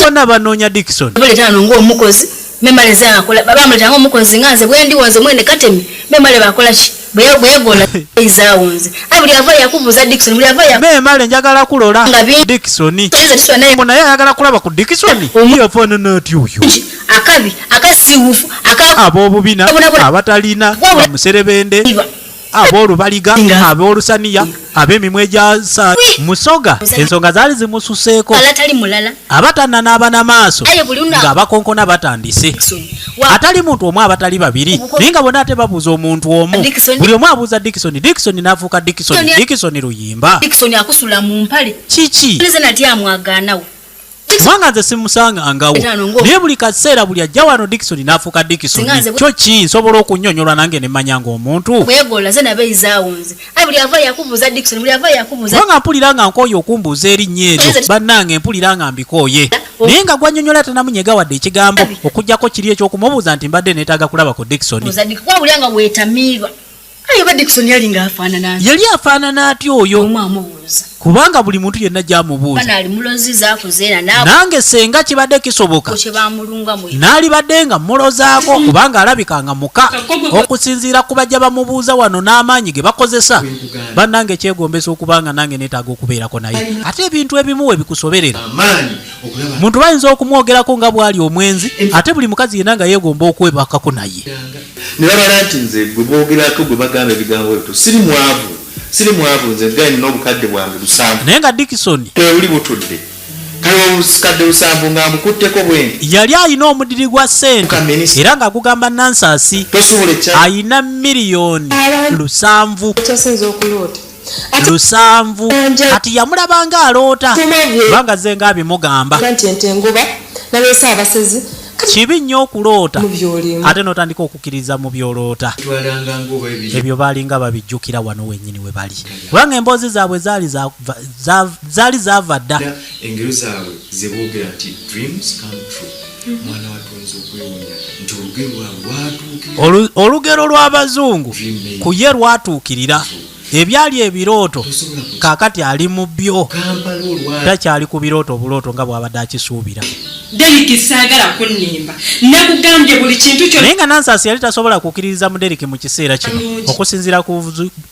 bonna banoonya Dikson. Baleeta wano ng'omukozi, memale ze akola, bamuleeta ng'omukozi nga nze bwe ndiwo nze mwene katemi, memale bakola ki? Bwe yegola eyizaawo nze. Aye buli ava yakubuuza Dickson, buli ava ya Memale njagala kulola Nga bingi. Dikson. Nze tusula naye. Naye ayagala kulaba ku Dikson, yafaanana atya oyo? Akabi, akasiiwuufu, aka Ab'obubina, Bonabona. abatalina, Wabula- bamuserebende, Iba. ab'olubaliga, ab'olusaniya, ab'emimwa egyasa. Musoga ensonga zaali zimususeeko. Alatali mulala. Abatananaaba n'amaaso Aye buli lunaku. ng'abakonkona batandise. Wa- Atali muntu omu, abatali babiri, naye nga bonna ate babuuza omuntu omu. Dickson. Buli omu abuuza Dikson. Dikson n'afuuka Dikson. Dickson- Dikson luyimba. Dickson akusula mu mpale. Kiki? Nze natyamwagaanawo. Kubanga nze simusangangawo, Etaano ngo- naye buli kaseera buli ajja wano Dikson n'afuuka Dikson. Singa nze bwe- Kyo ki nsobola okunnyonnyolwa nange ne mmanya ng'omuntu? Bwegola ze nabeeyizaawo nze. Aye buli ava yakubuuza Dickson, buli ava yakubuuza. Kubanga mpulira nga nkooye okumbuuza erinnya eryo. Bannange, mpulira nga mbikooye, naye nga gwannyonnyola tanamunyega wadde ekigambo, okugyako kiri ekyokumubuuza nti mbadde neetaaga kulaba ku Dikson. Buuza Dick- wabula nga weetamiirwa. Aye oba Dickson yali ng'afaanana atya? Yali afaanana atya oyo? Omu amubuuza. Kubanga buli muntu yenna gyamubuuza. Bano ali mulozi zaakuze era n'abo Nange senga kibadde kisoboka, kye bamulunga mu. N'alibadde nga mulozaako, kubanga alabika nga muka okusinziira ku bajja bamubuuza wano n'amaanyi ge bakozesa. Bannange, kyegombesa okuba nga nange neetaaga okubeerako naye. Ate ebintu ebimu we bikusoberera, Amaanyi okulaba. Muntu bayinza okumwogerako nga bw'ali omwenzi, ate buli mukazi yenna nga yeegomba okwebakako naye. Ne babala nti nze gwe boogerako, gwe bagamba ebigambo ebyo. Siri mwavu, siri mwavu. Nze gaini n'obukadde bwange 7. Naye nga Dikson Tewuli butudde kale obukadde 7 nga mbukutteko bwendi. Yali alina omudiri gwa ssente Ka minisita. era nga gugamba Nansasi Tosobola ekya ayina miliyoni 7. Kyasinza okuloota. 7. Kati yamulabanga aloota, kubanga ze nga abimugamba. Nti ente engoba naleese abasezi. Kibi nnyo okuloota ate n'otandika okukkiriza mu by'oloota. Twalanga ng'oba ebiri. Ebyo baalinga babijjukira wano wennyini we bali, kubanga emboozi zaabwe zaali zaali zaava dda. Engero zaabwe ze boogera nti dreams come true. Mwana wattu oyinza okwewuunya nti olugero lwabwe lwatuukirira. Olugero lw'Abazungu ku ye lwatuukirira. Ebyali ebirooto kaakati ali mu byo, takyali ku birooto obulooto nga bw'abadde akisuubira. Deriki, saagala kunnimba, nakugambye buli kintu kyonna. Naye nga Nansasi yali tasobola kukkiririza mu Deriki mu kiseera kino okusinziira ku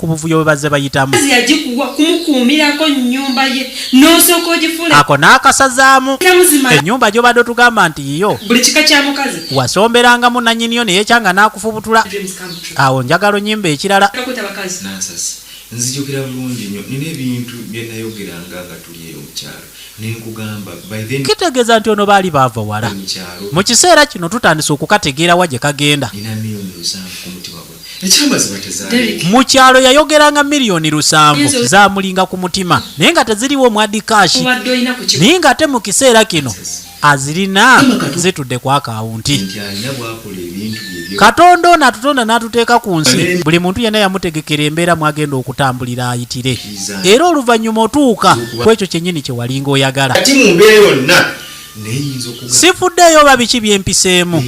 buvuyo bwe bazze bayitamu. Mukazi yagikuwa kumukuumirako nnyumba ye n'osooka ogifuula Ako n'akasazaamu. Muzima. Ennyumba gy'obadde otugamba nti yiyo Buli kika kya mukazi. Wasomberangamu nannyiniyo ne yeekyanga n'akufubutula. Dreams come true. Awo njagala onnyimbe ekirala. Tokweta bakazi. Nansasi, nzijukira bulungi nnyo nina ebintu bye nayogeranga nga tuli eyo mu kyalo ne nkugamba by then Kitegeeza nti ono baali baava wala. mu kyalo Mu kiseera kino tutandise okukategeera wa gye kagenda. nina 7 million ku mutima gwange, ekyamazima tezaali. Mu kyalo yayogeranga 7 million zaamulinga ku mutima naye nga teziriwo mwadi cash. Obadde olina ku Naye ng'ate mu kiseera kino azirina zitudde ku akawunti. Nti alina bw'akola ebintu bye byo. Katonda ono atutonda n'atuteeka ku nsi, buli muntu yenna yamutegekera embeera mwagenda okutambulira ayitire, era oluvannyuma otuuka ku ekyo kyennyini kye walinga oyagala. Kati mu mbeera yonna neyinza okugamba Sifuddeeyo oba biki byempiseemu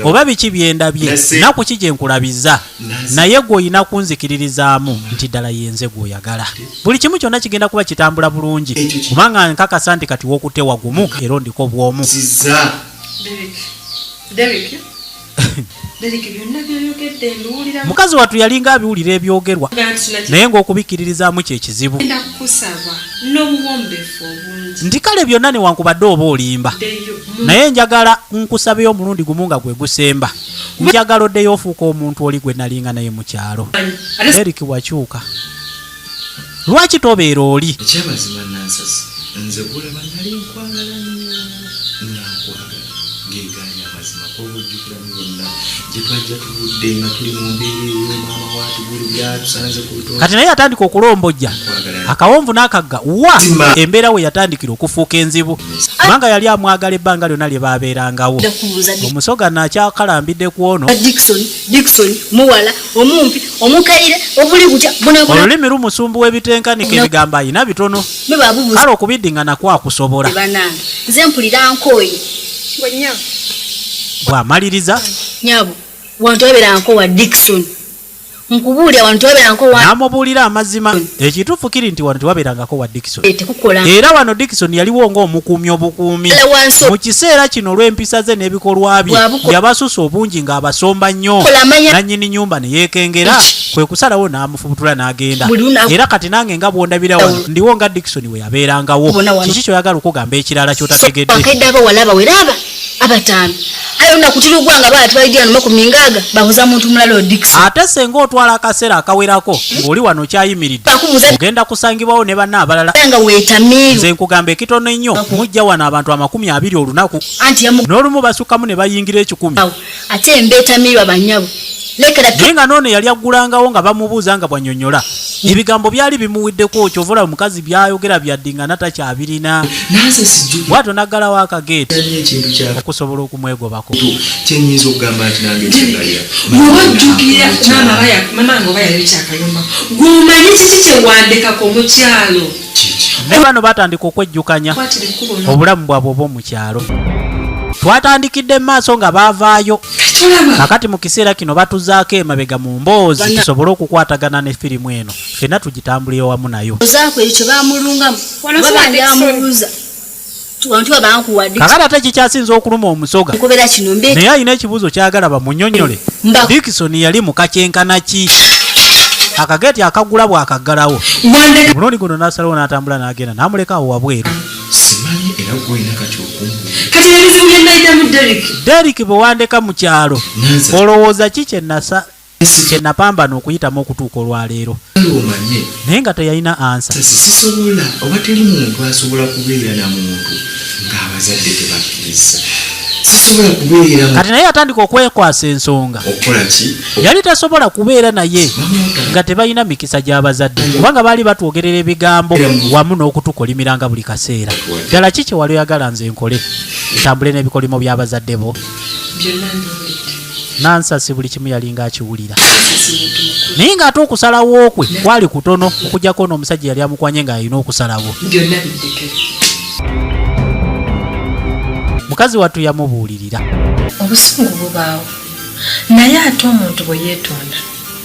oba biki byendabye, naku ki gye nkulabiza, naye gwe olina kunzikiririzaamu nti ddala yenze gw'oyagala. Buli kimu kyonna kigenda kuba kitambula bulungi, kubanga nkakasa nti kati wokutte wagumu era ondiko bw'omu. Ziza. Derek, Derek, Derek, byonna byoyogedde mbiwulira. Mukazi wattu yalinga abiwulira ebyogerwa, naye ng'okubikkiririzaamu kye kizibu. Ngenda kukusaba n'obuwombeefu obungi. Nti kale byonna newankubadde oba olimba, Ddeyo. naye njagala nkusabeyo omulundi gumu nga gwe gusemba. Njagala oddeyo ofuuka omuntu oli gwe nalinga naye mu kyalo. Eric, wakyuka, lwaki tobeera oli? Ekyamazima Nansasi, nze gulaba nali nkwagala nnyo nga nkwagala, gegaali amazima kobujjukiramu byonna gye twajja tuvudde nga tuli mu mbeera eyo, maama waatugulu byatusanze ku lutonda. Kati naye yatandika okulombojja akawonvu n'akagga wa embeera we yatandikira okufuuka enzibu, kubanga yali amwagala ebbanga lyonna lye baabeerangawo. Ndakubuuza. Omusoga naakyakalambidde ku ono. Dickson, Dickson muwala omumpi omukaire obuli butya bunabuna. Olulimi lumusumbuwa ebitenkanika, ebigambo ayina bitono. Bwe babubuza. Kale okubiddingana kwakusobola. Banange, nze mpulira nkooye. Bw'amaliriza, Nyabo, wantu wabeera wa Dickson, nkubuulira, wantu wabeera wa n'amubuulira amazima. Ekituufu kiri nti wano tewabeerangako wa Dickson. Tekukola. Era wano Dickson yaliwo ng'omukuumi obukuumi. Ddala wansi. Mu kiseera kino olw'empisa ze n'ebikolwa bye yabasusa obungi ng'abasomba nnyo. Kola amanya- Nannyini nyumba ne yeekengera, kwe kusalawo n'amufubutula n'agenda. Buli lunaku- Era kati nange nga bw'ondabira wano, ndiwo nga Dickson we yabeerangawo. Bona wano. Kiki kyoyagala okugamba ekirala ky'otategedde? Bakedde abawala abawera aba abataano, aye olunaku tirugwa nga baatwalidde ano 60 babuza muntu mulala o Dickson. Ate senga otwala akaseera akawerako ng'oli wano okyayimiridde, Bakubuuza- ogenda kusangibwawo ne banna abalala. Nga weetamiiru. Nze nkugamba ekitono ennyo, mujja wano abantu 20 olunaku. Anti yamu N'olumu basukkamu ne bayingira 100. Awo ate embeetamiirwa bannyabo lekera. Naye nga noono yali aggulangawo nga bamubuuza nga bw'annyonnyola, ebigambo byali bimuwiddeko. Kyova olaba omukazi byayogera byaddingana takyabirina. Nanze sijjukira Bwatyo n'aggalawo akageeti nnyo ekintu kya okusobola okumwegobako. Kyenyinza okugamba nti nange kyengalira. Bw'oba ojjukira maama wange oba yali kyakayumba, gwomanyi kiki kyewandekako mu kyalo? Ne bano batandika okwejjukanya Kwatira ekkubo no. obulamu bwabwe obw'omu kyalo. Twatandikidde mu maaso nga baavaayo. Tolaba. Kakati mu kiseera kino batuzaako emabega mu mboozi tusobole okukwatagana ne firimu eno, ffenna tugitambulire wamu nayo. Ozaako ekyo kye bamulungamu. Wano Oba si wa bandi Dickson. amubuuza wantu babankuwa. Kakati ate kikyasinza okuluma omusoga, Nkobera kino mbe naye alina ekibuuzo kyagala bamunyonyole. Mba- Dickson yali mukakyenkana ki? Akageeti akaggula bw'akaggalawo, Wandeka. omulundi guno n'asalawo n'atambula n'agenda n'amuleka awo wabweru. Simanyi era gwolina kati okumbuuza. Kati ebizibu bye nayitamu, Derek. Derek, bwe wandeka mu kyalo, Nanze olowooza ki kye napambana okuyitamu okutuuka olwaleero? Omanye Naye nga teyalina answer. Sisobola oba teri muntu asobola kubeera na muntu ng'abazadde tebakkiriza. Sisobola kubeera mu Kati naye yatandika okwekwasa ensonga. Okukola ki? Yali tasobola kubeera naye nga tebalina mikisa gy'abazadde, kubanga baali batwogerera ebigambo wamu n'okutukolimiranga buli kaseera. Ddala ki kye wali oyagala nze nkole? Ntambule n'ebikolimo by'abazadde bo. Byonna mbiwulidde. Nansasi buli kimu yalinga akiwulira. Nansasi muntu mukulu. Naye ng'ate okusalawo kwe kwali kutono okuggyako ono omusajja yali amukwanye ng'alina okusalawo. Byonna biddekere. Mukazi wattu yamubuulirira. Obusungu bubaawo naye ate omuntu bwe yeetonda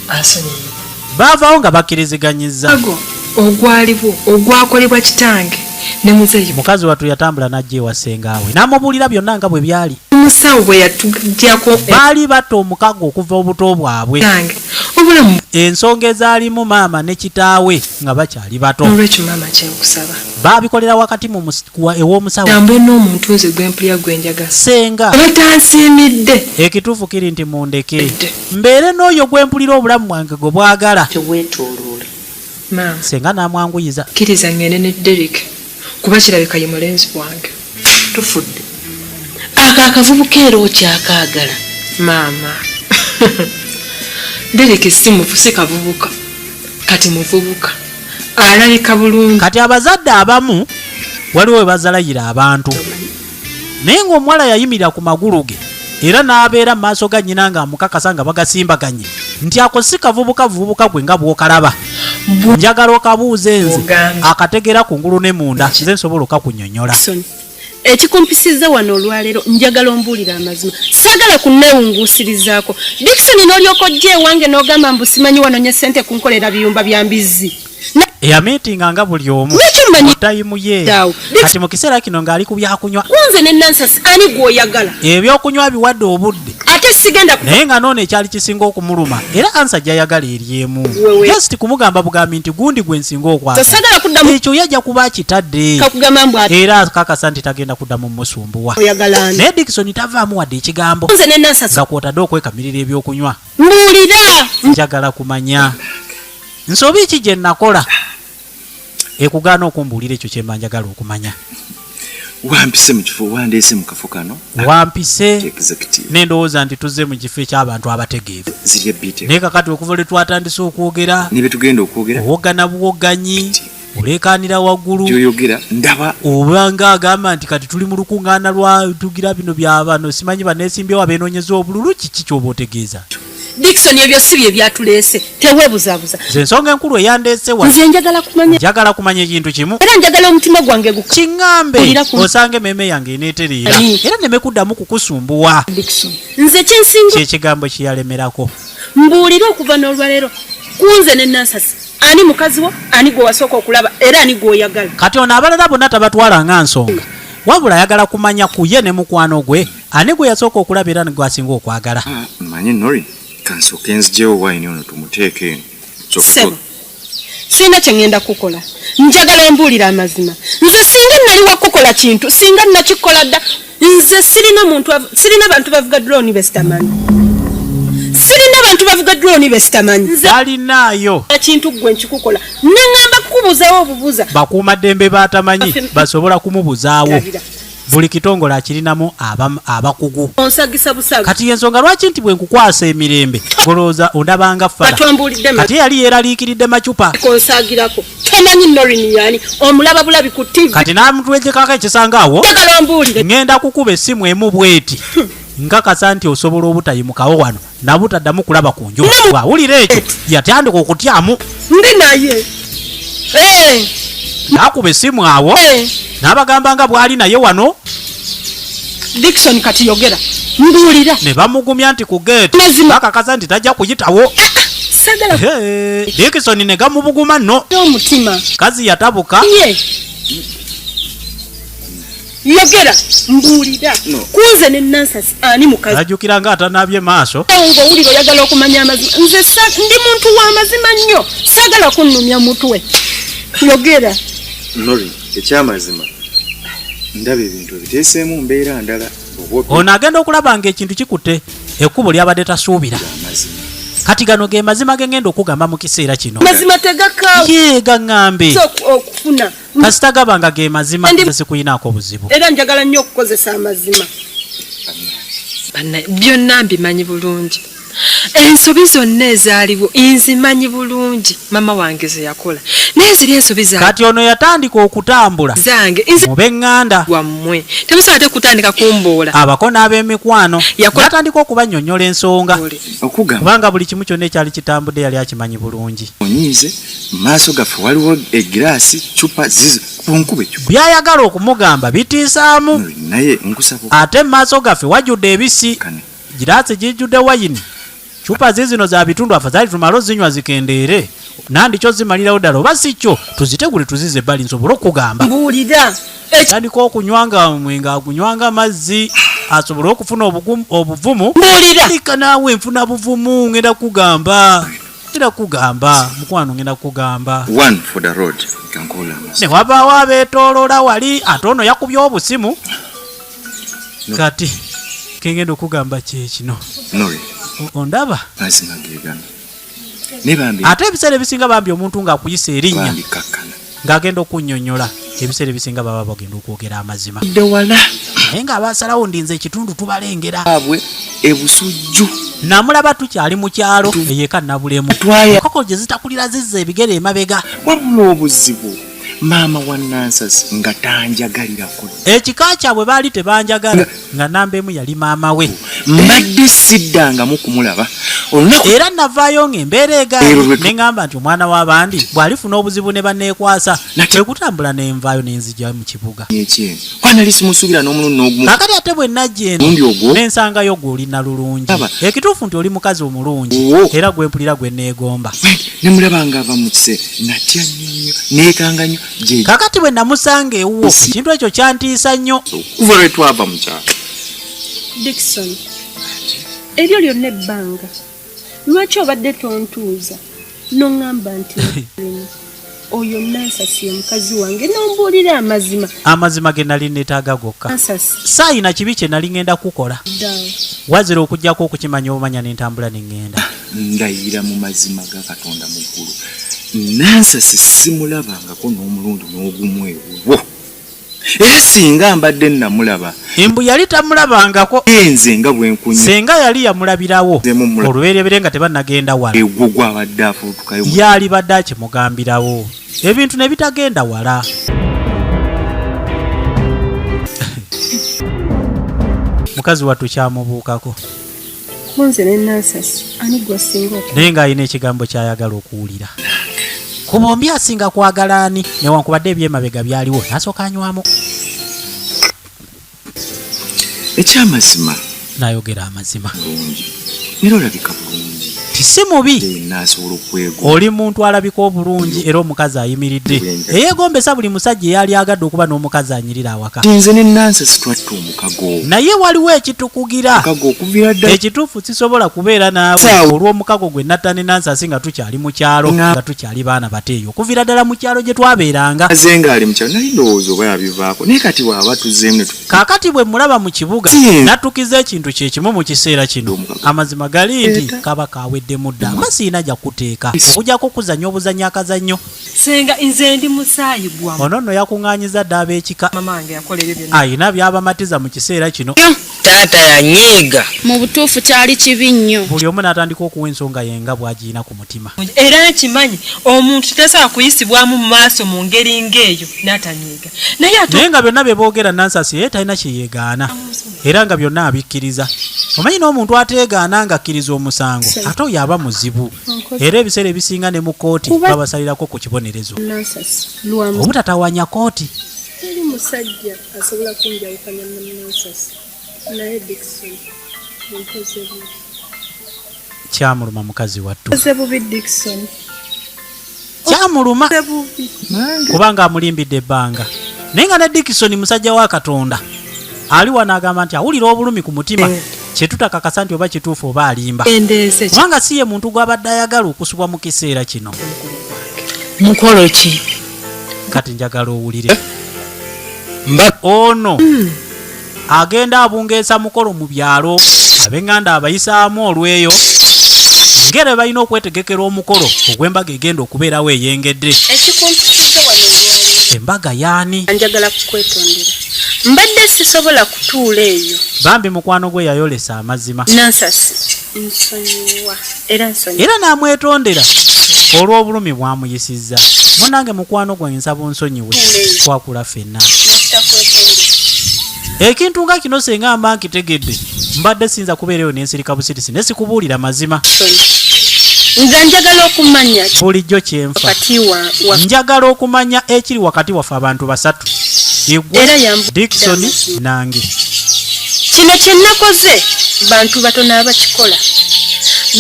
asonyiyibwa. Baavaawo nga bakkiriziganyizza. Ago ogwaliwo ogwakolebwa kitange ne muzeeyi. Mukazi wattu yatambula n'ajja ewa ssengaawe n'amubuulira byonna nga bwe byali. Omusawo bwe yatuggyako. Baali batta omukago okuva obuto bwabwe. Kitange obulamu. Ensonga ezaalimu maama ne kitaawe nga bakyali bato. Noolwekyo maama kye nkusaba. Baabikolera wakati mu ew'omusawo. Ntambule n'omuntu nze gwe mpulira gwe njagala. Ssenga. Oba tansiimidde. Ekituufu kiri nti mundeke mbeere n'oyo gwe mpulira obulamu bwange gwe bwagala. Teweetooloola. Maama. Ssenga n'amwanguyiza. Kkiriza ŋŋende ne Derrick kuba kirabika ye mulenzi wange. Tufudde. Ako akavubuka era okyakaagala? Maama. Derrick si mufu si kavubuka. Kati muvubuka. Alabika bulungi. Kati abazadde abamu waliwo we bazalayira abantu. Naye ng'omuwala yayimirira ku magulu ge era n'abeera mu maaso ga nnyina ng'amukakasa nga bagasimbaganye nti ako si kavubuka vubuka gwe nga bw'okalaba. Njagala okabuuze nze akategeera ku ngulu ne munda nze nsobola okakunnyonnyola. Ekikumpisizza wano olwaleero njagala ombuulire amazima. Saagala kunneewunguusirizaako. Dickson n'olyoka ojja ewange n'ogamba mbu simanyi wanonye ssente kunkolera biyumba bya mbizzi. Eyamiitinga nga buli omu Lwaki omanyi mu tayimu ye. Daawo. Kati mu kiseera kino ng'ali ku byakunywa. Ku nze ne Nansasi ani gw'oyagala? Ebyokunywa abiwadde obudde. Ate sigenda ku. Naye nga n'ono ekyali kisinga okumuluma era ansa gy'ayagala eri emu. Wewe. Just kumugamba bugambi nti gundi gwe nsinga okwagala. Tosagala kuddamu. Ekyo ye ajja kuba akitadde. Kakugamba mbu ate. Era akakasa nti tagenda kuddamu musumbuwa. Oyagala ani? Naye Dickson tavaamu wadde ekigambo. Ku nze ne Nansasi. Nga kw'otadde okwekamirira ebyokunywa. Mbuulira. Njagala kumanya. Nsobi ki gye nnakola ekugaana okumbuulira ekyo kye mba njagala okumanya? Wampise mu kifo, wandeese mu kafo kano. Wampise ne ndowooza nti tuzze mu kifo eky'abantu abategeevu. Ziri ebbiiti. Naye kakati okuva lwe twatandise okwogera. Ne bye tugenda okwogera. Owoggana buwogganyi, oleekaanira waggulu. By'oyogera ndaba. Oba nga agamba nti kati tuli mu lukuŋŋaana lwa tugira bino bya bano simanyi banneesimbyewo abeenoonyeza obululu kiki ky'oba otegeeza? Dickson ebyo si bye byatuleese teweebuzabuza. Nze ensonga enkulu eyandeese wano. Nze njagala kumanya. Njagala kumanya ekintu kimu. Era njagala omutima gwange guka. Kiŋŋambe osanga emmeeme yange eneetereera era nneme kuddamu kukusumbuwa. Dickson nze kye nsinga. Kye kigambo kye yalemerako. Mbuulira okuva n'olwaleero ku nze ne Nansasi ani mukazi wo ani gwe wasooka okulaba era ani gw'oyagala. Kati ono abalala bonna tabatwala nga nsonga wabula ayagala kumanya ku ye ne mukwano gwe ani gwe yasooka okulaba era gw'asinga okwagala. Mmanyi Noreen, kansooke nzigyewo wayini ono tumuteeke eno. Ssebo, sirina kye ŋŋenda kukukola. Njagala ombuulire amazima. Nze singa nnali wa kukukola kintu, singa nnakikola dda. Nze sirina muntu, sirina bantu bavuga drone be sitamanyi. Sirina bantu bavuga drone be sitamanyi. Nze Talinaayo. Kintu ggwe nkikukola. Nneŋŋamba kukubuuzaawo obubuuza. Bakuumaddembe b'atamanyi basobola kumubuzaawo. Buli kitongole akirinamu abakugu. Onsagisa busaga. Kati y'ensonga lwaki nti bwe nkukwasa emirembe golowooza ondaba nga ffala. Batwambuulidde ma- Kati yali yeeraliikiridde macupa. Konsagirako. Tomanyi Noreen y'ani, omulaba bulabi ku TV. Kati n'amutwejjekako ekisanga awo. Njagala ombuulire. Ŋŋenda kukuba essimu emu bw'eti. Nkakasa nti osobola obutayimukawo wano na butaddamu kulaba ku njuba. Bw'awulira ekyo yatandika okutyamu. Ndi naye. N'akuba essimu awo n'abagamba nga bw'ali naye wano. Dickson kati yogera. Mbuulira. Ne bamugumya nti ku geeti bakakasa nti tajja kuyitawo. Sagala. Dickson ne gamubuguma nno. Omutima. Kazi yatabuka. Ye. Yogera mbuulira. Kunze ne Nansasi ani mukazi? Najjukira nga atanaabye maaso. Ng'owulira oyagala okumanya amazima. Nze ndi muntu wa mazima nnyo. Saagala kunnumya mutwe. Yogera. Nori, ekyamazima ndaba ebintu ebiteeseemu mbeera ndala. Ono agenda okulaba ng'ekintu kikutte ekkubo ly'abadde tasuubira. Kati gano ge mazima ge ngenda okugamba mu kiseera kino. Mazima tegakaawa. Ye gaŋŋambe. Okufuna. Kasita gaba nga ge mazima nze sikuyinaako buzibu. Era njagala nnyo okukozesa amazima. Banna, byonna mbimanyi bulungi. Ensobi zonna ezaaliwo nzimanyi bulungi maama wange ze yakola, naye ziri ensobi Kati ono yatandika okutambula zange nze mu b'eŋŋanda, wammwe temusobola ate kutandika kumboola. Abako n'ab'emikwano, Yakola- n'atandika okubannyonnyola ensonga, Okugamba kubanga buli kimu kyonna ekyali kitambudde yali akimanyi bulungi. Onyiize, mu maaso gaffe waliwo egiraasi, cupa zizo, kunkuba ecupa. By'ayagala okumugamba bitiisaamu. Naye nkusaba Ate mu maaso gaffe wajjudde ebisi, okukane. Giraasi gijjudde wayini, cupa ziizino za bitundu, afadhali tumale ozinywa zikendeere, nandikyo zimalirawo ddala, oba si kyo tuzitegule tuzize ebbali nsobole okukugamba. Mbuulira. Tandika okunywa nga omwenge agunywanga mazzi asobole okufuna obuvumu. Mbuulira. Leka naawe, nfuna buvumu, ngenda kugamba, ngenda kugamba mukwano, ngenda kugamba. One for the road. Kankola amazzi. Ne wabaawo abeetooloola wali, ate ono yakubye obusimu. Kati kengenda okugamba kyekino. Nori, Ondaba? Mazima ge gano. Ne bambi Ate ebiseera ebisinga bambi omuntu ng'akuyisa erinnya bambi kakkana. ng'agenda okunnyonnyola, ebiseera ebisinga baba bagenda okwogera amazima, Dde wala naye ng'abasalawo ndinze ekitundu tubalengera. Abwe ebusujju. Namulaba tukyali mu kyalo eyeka Nabulemu. Twaya. Enkoko gye zitakulira zizza ebigere emabega. Wabula obuzibu maama wa Nansasi nga tanjagalirako. Ekika kyabwe baali tebanjagala, nga namba emu yali maama we. Mbadde siddangamu kumulaba. Olunaku Era navaayo ng'embeera Ero egaanye, lwe ne ŋŋamba nti omwana w'abandi bw'alifuna obuzibu ne banneekwasa, kwe kutambula ne nvaayo ne nzija mu kibuga. Ekyeno. Kuba nali simusuubira n'omulundi n'ogumu. Kaakati ate bwe najja eno Omulundi ogwo. ne nsangayo gwe oli nalulungi. Laba. Ekituufu nti oli mukazi omulungi Wo. era gwe mpulira gwe neegomba. Ne mulaba ng'ava mu kiseera natya nnyo neekanga nnyo gye Kaakati bwe namusanga ewuwo, ekintu ekyo kyantiisa nnyo. Okuva lwe twava mu kyalo. Dickson, eryo lyonna ebbanga lwaki obadde tontuuza n'oŋŋamba nti lino oyo Nansasi ye mukazi wange n'ombuulira amazima? Amazima ge nali neetaaga gokka. Nansasi. Saayina kibi kye nali ŋŋenda kukola, Ddaawo. Wazira okuggyako okukimanya obumanya n'entambula ne ŋŋenda. Ndayira mu mazima ga Katonda mu ggulu, Nansasi simulabangako n'omulundi n'ogumu ewuwo. Era singa mbadde namulaba, Mbu yali tamulabangako. Nze nga bwe nkunywa Senga yali yamulabirawo Nzemu mula- olubereberye nga tebannagenda wala, egwo gwabadde afuutukayo mu- yali badde akimugambirawo ebintu ne bitagenda wala. Mukazi wattu kyamubuukako. Munze ne Nansasi ani gwasinga oku Naye ng'alina ekigambo ky'ayagala okuwulira ku bombi, asinga kwagala ani, newankubadde ebyemabega byaliwo, n'asooka anywamu. Ekyamazima N'ayogera amazima. Bulungi era olabika bulungi. Ti si mubi. Yenna asobola okwegomba. Oli muntu alabika obulungi era omukazi ayimiridde eyeegombesa buli musajja eyali agadde okuba n'omukazi anyirira awaka. Nze ne Nansasi twatta omukago. Naye waliwo ekitukugira. Omukago okuviira ddala. Ekituufu sisobola kubeera naawe Saawa. olw'omukago gwe natta ne Nansasi nga tukyali mu kyalo, nga tukyali baana bato eyo, okuviira ddala mu kyalo gye twabeeranga. Aze ng'ali mu kyalo nali ndowooza oba yabivaako, naye kati bw'aba tuzzeemu ne tu Kaakati bwe mulaba mu kibuga Si. natukiza ekintu kye kimu mu kiseera kino, amazima gali nti kaba kaweddemu dda, mba sirina gya kuteeka okuggyako okuzannya obuzannyo akazannyo. Senga, nze ndi musaayi gwa Ono nno yakuŋŋaanyiza dda ab'ekika, mama wange yakola ebyo byonna. Ayina by'abamatiza mu kiseera kino. Taata yanyiiga. Mu butuufu kyali kibi nnyo. Buli omu n'atandika okuwa ensonga ye nga bw'agirina ku mutima. Era nkimanyi omuntu tasobola kuyisibwamu mu maaso mu ngeri ng'eyo n'atanyiiga, naye ate Naye nga byonna bye boogera, Nansasi ye talina kye yeegaana era nga byonna abikkiriza. Omanyi n'omuntu ateegaana ng'akkiriza omusango, ate oyo aba muzibu, era ebiseera ebisinga ne mu kkooti babasalirako ku kibonerezo Nansasi lwa obutatawaanya kkooti. Teri musajja asobola kunjawukanya ne Nansasi, naye Dickson onkoze bubi. Kyamuluma mukazi wattu. Onkoze bubi, Dickson. Kyamuluma Onkoze bubi. kubanga amulimbidde ebbanga, naye nga ne Dickson musajja wa Katonda ali wano agamba nti awulira obulumi ku mutima, kyetutakakasa nti oba kituufu oba alimba, endeese kubanga si ye muntu gw'abadde ayagala okusubwa mu kiseera kino. Mukolo ki? Kati njagala owulire ono agenda abungeesa mukolo mu byalo, ab'eŋŋanda abayisaamu olweyo ngere balina okwetegekera omukolo ogw'embaga egenda okubeerawo eyengedde. Ekikumpisiza wano olwaleero, Embaga yaani? Njagala kukwetondera, mbadde sisobola kutuula eyo. Bambi mukwano gwe yayolesa amazima. Nansasi. Nsonyiwa era nsonyiwa. Era n'amwetondera olw'obulumi bwamuyisizza. Munange mukwano gwange nsaba onsonyiwe, twakula ffenna. Ekintu nga kino senga mba nkitegedde mbadde siyinza kubeera eyo nensirika busirisi ne sikubuulira mazima. Nga njagala okumanya Bulijjo kyenfa. wakati wa wa Njagala okumanya ekiri wakati waffe abantu basatu. Igwe, Era yambuulira Dickson amazima. nange. Kino kye nakoze bantu batono abakikola.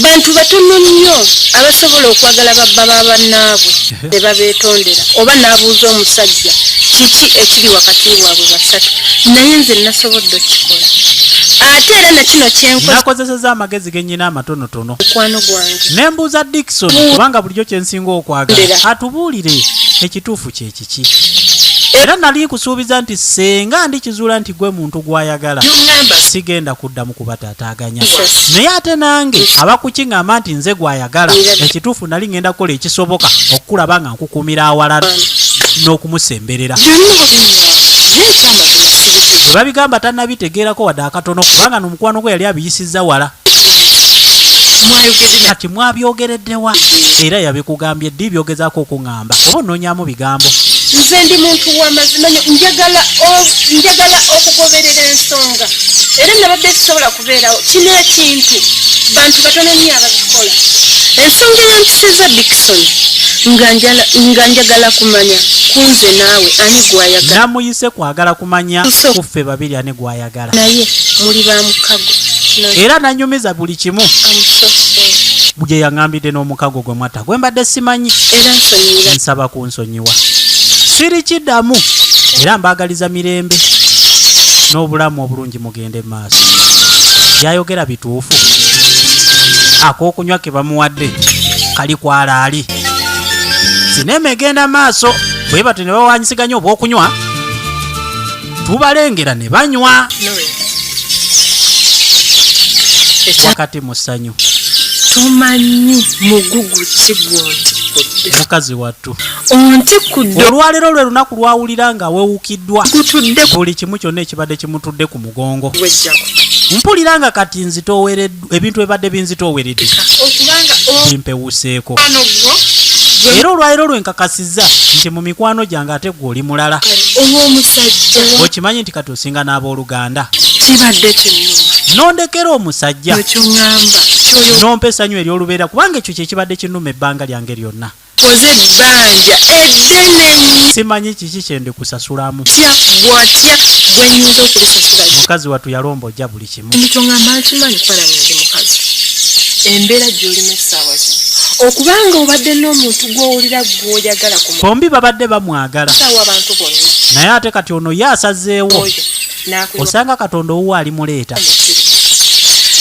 Bantu batono nnyo abasobola okwagala babba ba bannaabwe ne babeetondera oba n'abuuza omusajja kiki ekiri wakati waabwe basatu, naye nze nasobodde okukikola. Ate era na kino kye nkoze Nakozesezza amagezi ge nnyina amatonotono. mukwano gwange. Ne mbuuza Dickson kubanga bulijjo kye nsinga okwagala atubuulire ekituufu kye kiki. Era nali nkusuubiza nti ssenga ndikizuula nti gwe muntu gw'ayagala sigenda kuddamu kubataataaganya. Naye ate nange abakukiŋŋamba nti nze gw'ayagala, ekituufu nali ŋŋenda kukola ekisoboka okukulaba nga nkukuumira awalala n'okumusemberera. Bwe babigamba tannabitegeerako wadde akatono kubanga n'omukwano gwe yali abiyisizza wala. Kati mwabyogeredde wa? Era yabikugambye ddi by'ogezaako okuŋŋamba oba onoonyaamu bigambo? Nze ndi muntu wa mazima nnyo, njagala njagala okugoberera ensonga era nabadde sisobola kubeerawo. Kino ekintu bantu batono nnyo abakikola. Ensonga eyampisizza Dickson nga njala nga njagala kumanya ku nze naawe ani gw'ayagala. Namuyise kwagala kumanya ku ffe babiri ani gw'ayagala. Naye muli ba mukago. Era nanyumiza buli kimu I'm so sorry. gye yaŋŋambidde n'omukago gwe mwatta gwe mbadde simanyi. Era nsonyiyira. Nsaba kunsonyiwa. Sirikiddamu era mbaagaliza mirembe n'obulamu obulungi mugende mu maaso. By'ayogera bituufu. Ak'okunywa ke bamuwadde kali kwalaali. Sineema egenda maaso bwe batyo ne bawaanyisiganya obw'okunywa tubalengera ne banywa wakati mu ssanyu. Tomanyi mugugu ki gw'ontikkudde. Mukazi wattu. Ontikkudde. Olwaleero lwe lunaku lw'awulira nga wewukiddwa buli kimu kyonna ekibadde kimutudde ku mugongo. Wejjako. Mpulira nga kati nzitoowereddwa, ebintu ebibadde binzitooweredde Okubanga bimpewuseeko. omukwano gwo Era olwaleero lwe nkakasizza nti mu mikwano gyange ate ggwe oli mulala. Ow'omusajja. Okimanyi nti kati osinga n'abooluganda. Kibadde kinnuma. N'ondekera omusajja. Ky'oŋŋamba ky'oyo N'ompa essanyu ery'olubeerera kubanga ekyo kye kibadde kinnuma ebbanga lyange lyonna. Koze ebbanja eddene nnyo. Simanyi kiki kye ndikusasulamu. Tya bw'atya bwe nnyinza okulisasula. Mukazi wattu yalombojja buli kimu. Kino ky'oŋŋamba nkimanyi kuba nange ndi mukazi. Embeera gy'olimu essaawa zino okubanga obadde n'omuntu gw'owulira gw'oyagala ku Bombi babadde bamwagala. Essaawa abantu bonna. Naye ate kati ono ye asazeewo. Oyo n'akuyiwa. Osanga Katonda owuwe alimuleeta.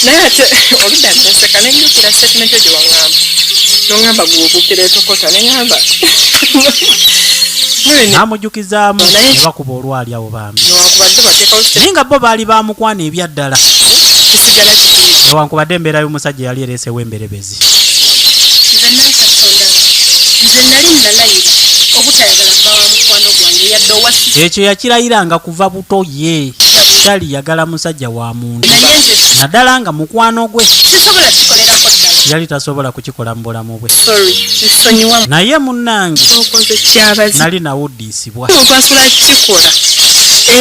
Naye ate oludda nenseka ne njukira statement yo gye waŋŋamba. N'oŋŋamba gwe obuukira etokota ne ŋŋamba. N'amujjukizaamu ne bakuba olwali awo bambi. Newankubadde bateekawo Naye nga bo baali ba mukwano ebyaddala. Kisigala kikiri. Newankubadde embeera y'omusajja yali ereesewo emberebezi. Nze Nankasonda, nze nali nalayira obutayagala bba wa mukwano gwange yadde owa sisi. Ekyo yakirayiranga kuva buto ye taliyagala musajja wa muntu Naye nze naddala nga mukwano gwe. sisobola kikolerako ddala. Yali tasobola kukikola mu bulamu bwe. Sorry, nsonyiwa. Naye munnange Okoze kyabazi. nali nawuddiisibwa. Omuntu asobola kukikola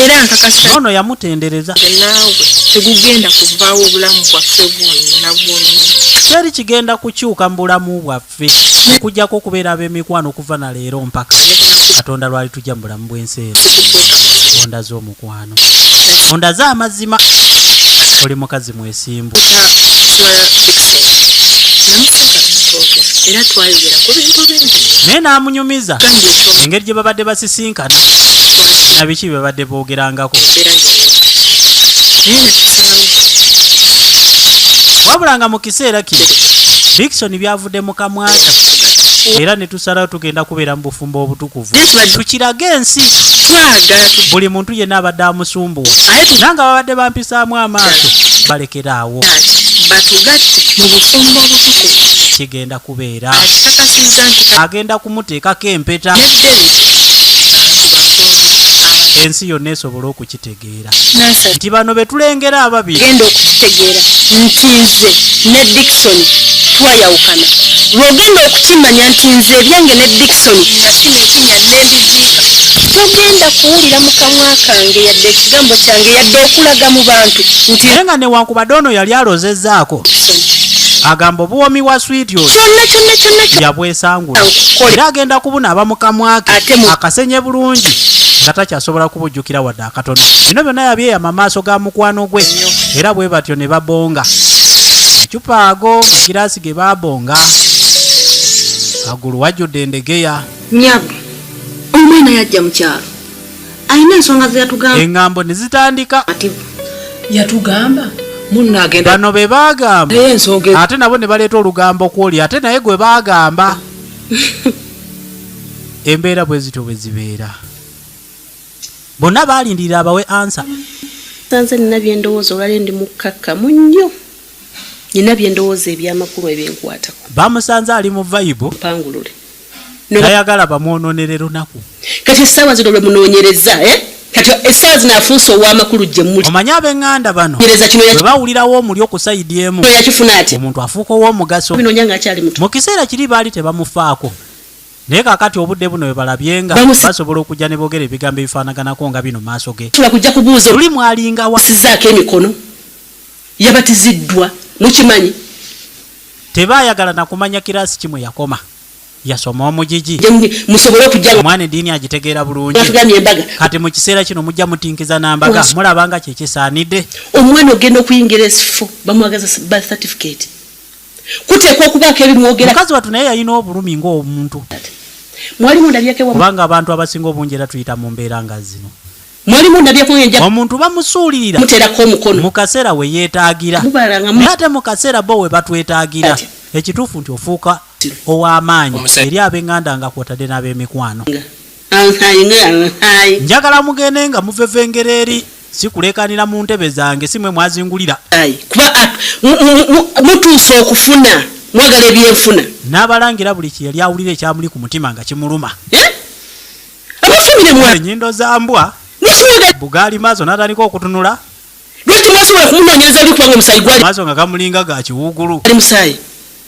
era nkakasa. Ono yamutendereza. Nze naawe tegugenda kuvaawo obulamu bwaffe bwonna bwonna. Teri kigenda kukyuka mu bulamu bwaffe okuggyako okubeera ab'emikwano okuva na leero mpaka Katonda lwali tujja mu bulamu bw'ensi eno. Ondaze omukwano, ondaze amazima, oli mukazi mwesimbu. Era twayogera ku bintu bingi. Naye n'amunyumiza engeri gye babadde basisinkana na biki bye babadde boogerangako. Naye ne tusalawo. Wabula nga mu kiseera kino Dickson byavudde mu kamwa ke era ne tusalawo tugenda kubeera mu bufumbo obutukuvu tukirage ensi. Buli muntu yenna abadde amusumbuwa nanga babadde bampisaamu amaaso balekere awo. Batugatte mu bufumbo obutukuvu. Kigenda kubeera. Akikakasizza nti Agenda kumuteekako empeta. Ne David abantu bagonvu Ensi yonna esobole okukitegeera Nansa nti bano be tulengera ababiri. Genda okukitegeera nti nze ne Dickson twayawukana, lw'ogenda okukimanya nti nze ebyange ne Dickson nasima ekinnya nembiziika, togenda kuwulira mu kamwa kange yadde ekigambo kyange yadde okulaga mu bantu nti Naye nga newankubadde ono yali alozezzaako, agamba obuwoomi bwa swiiti oyo kyonna kyonna kyonna yabwesangula era agenda kubunaaba mu kamwa ke akasenye bulungi nga takyasobola kubujjukira wadde akatono. Bino byonna yabyeyama maaso ga mukwano gwe, era bwe batyo ne babonga macupa ago magiraasi ge babonga agulu wajjudde endegeya. Nyabo, omwana yajja mu kyalo alina ensonga zeyatugamba, Eŋŋambo ne zitandika. Yatugamba munno agenda Bano be baagamba naye ensonga ate nabo ne baleeta olugambo kwoli ate naye gwe baagamba. Embeera bwe zityo bwe zibeera, bonna baalindirira abawe ansa. Nsanze nina byendowooza olwali ndi mukkakkamu nnyo, nina byendowooza ebyamakulu ebinkwatako. Bamusanze ali mu vibe. Mpangulule. Tayagala bamwononere lunaku. Kati essaawa zino lwe munoonyereza, eh? Kati essaawa zino afuuse ow'amakulu gye muli. Omanyi ab'eŋŋanda bano Nyereza kino bwe bawulirawo omulyo ku sayidi emu, yakifuna atya? Omuntu afuuka ow'omugaso. Binoonya ng'akyali muto. Mu kiseera kiri baali tebamufaako, naye kaakati obudde buno bwe balabye nga basobola okujja ne boogera ebigambo ebifaanaganako nga bino maaso ge. Tula kujja kubuuza Luli mwalingawa? Sizaako emikono, yabatiziddwa, mukimanyi. Tebaayagala na kumanya kiraasi kimwe yakoma, yasoma omugigi. Musobole okujja Omwana eddiini agitegeera bulungi. Batugambye embaga. Kati mu kiseera kino mujja mutinkiza n'ambaga, mulaba nga kyekisaanidde. Omwana ogenda okuyingira esifo bamwagaza birth certificate, kuteekwa okubaako ebimwogera. Mukazi wattu naye yalina obulumi ng'omuntu. Mwalimu ndabyeko ewa Kubanga abantu abasinga obungi era tuyita mu mbeera nga zino. Mwalimu ndabyeko nja Omuntu bamusuulirira muteerako omukono mu kaseera we yeetaagira, Mubalanga naye ate mu kaseera bo we batwetaagira, ekituufu nti ofuuka ow'amaanyi eri ab'eŋŋanda nga kwotadde n'ab'emikwano. Njagala mugende nga muvevengera eri, si kulekanira mu ntebe zange, si mwe mwazingulira. Kuba mutuuse okufuna, mwagala ebyenfuna. N'abalangira buli kye yali awulira ekyamuli ku mutima nga kimuluma. Abafumire mwa Ennyindo za mbwa bugaali maaso n'atandika okutunula. Lwaki mwasobola kumunoonyereza oli kubanga omusaayi gwali Maaso nga gamulinga ga kiwuugulu. Musaayi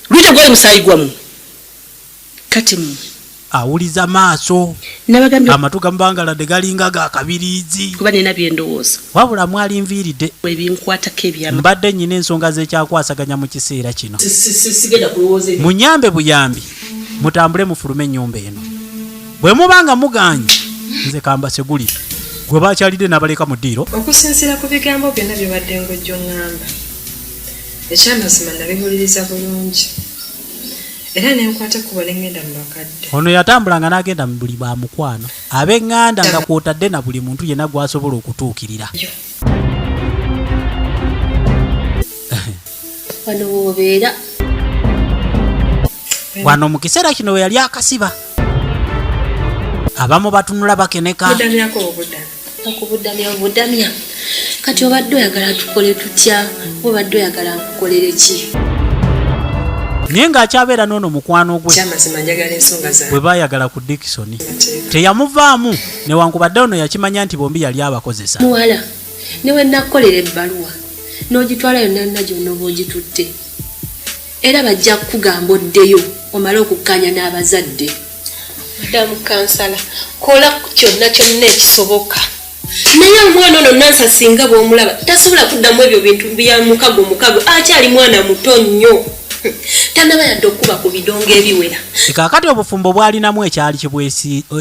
lwija gwali musaayi gwammwe kati mmwe Awuliza maaso. Nabagambye Amatu gamubangaladde galinga ga kabiriizi. Kuba nina byendowooza Wabula mwalinviiridde. Ebinkwatako ebyama. Mbadde nnyina ensonga z'ekyakwasaganya mu kiseera kino. Sigenda kulowooza ebyo. Munyambe buyambi mutambule mufulume ennyumba eno. Bwe muba nga muganye, nze kambasegulire gwe bakyalidde n'abaleka mu ddiiro. Okusinziira ku bigambo byonna byobadde ng'ojja oŋŋamba, ekyamazima nabiwuliriza bulungi era ne nkwata ekkubo ne ŋŋenda mu bakadde. Ono yatambulanga n'agenda mu buli ba mukwano, ab'eŋŋanda nga kw'otadde na buli muntu yenna gw'asobola okutuukirira. Wano w'obeera. Wano mu kiseera kino we yali akasiba, abamu batunula bakeneka. Budamyako obudamya. Okubudamya obudamya. Kati obadde oyagala tukole tutya? Obadde oyagala nkukolere ki? Naye ng'akyabeera n'ono mukwano gwe. Ekyamazima njagala ensonga zange Bwe baayagala ku Dickson teyamuvaamu, newankubadde ono yakimanya nti bombi yali abakozesa. Muwala, ne we nakkolera ebbaluwa n'ogitwala yonna yonna gy'onooba ogitutte, era bajja kukugamba oddeyo omale okukkaanya n'abazadde. Madamu kansala, kola kyonna kyonna ekisoboka, naye omwana ono Nansa singa bw'omulaba tasobola kuddamu ebyo bintu bya mukago mukago, akyali mwana muto nnyo, tannaba yadde okukuba ku bidongo ebiwera. Kaakati obufumbo bwalinamu ekyali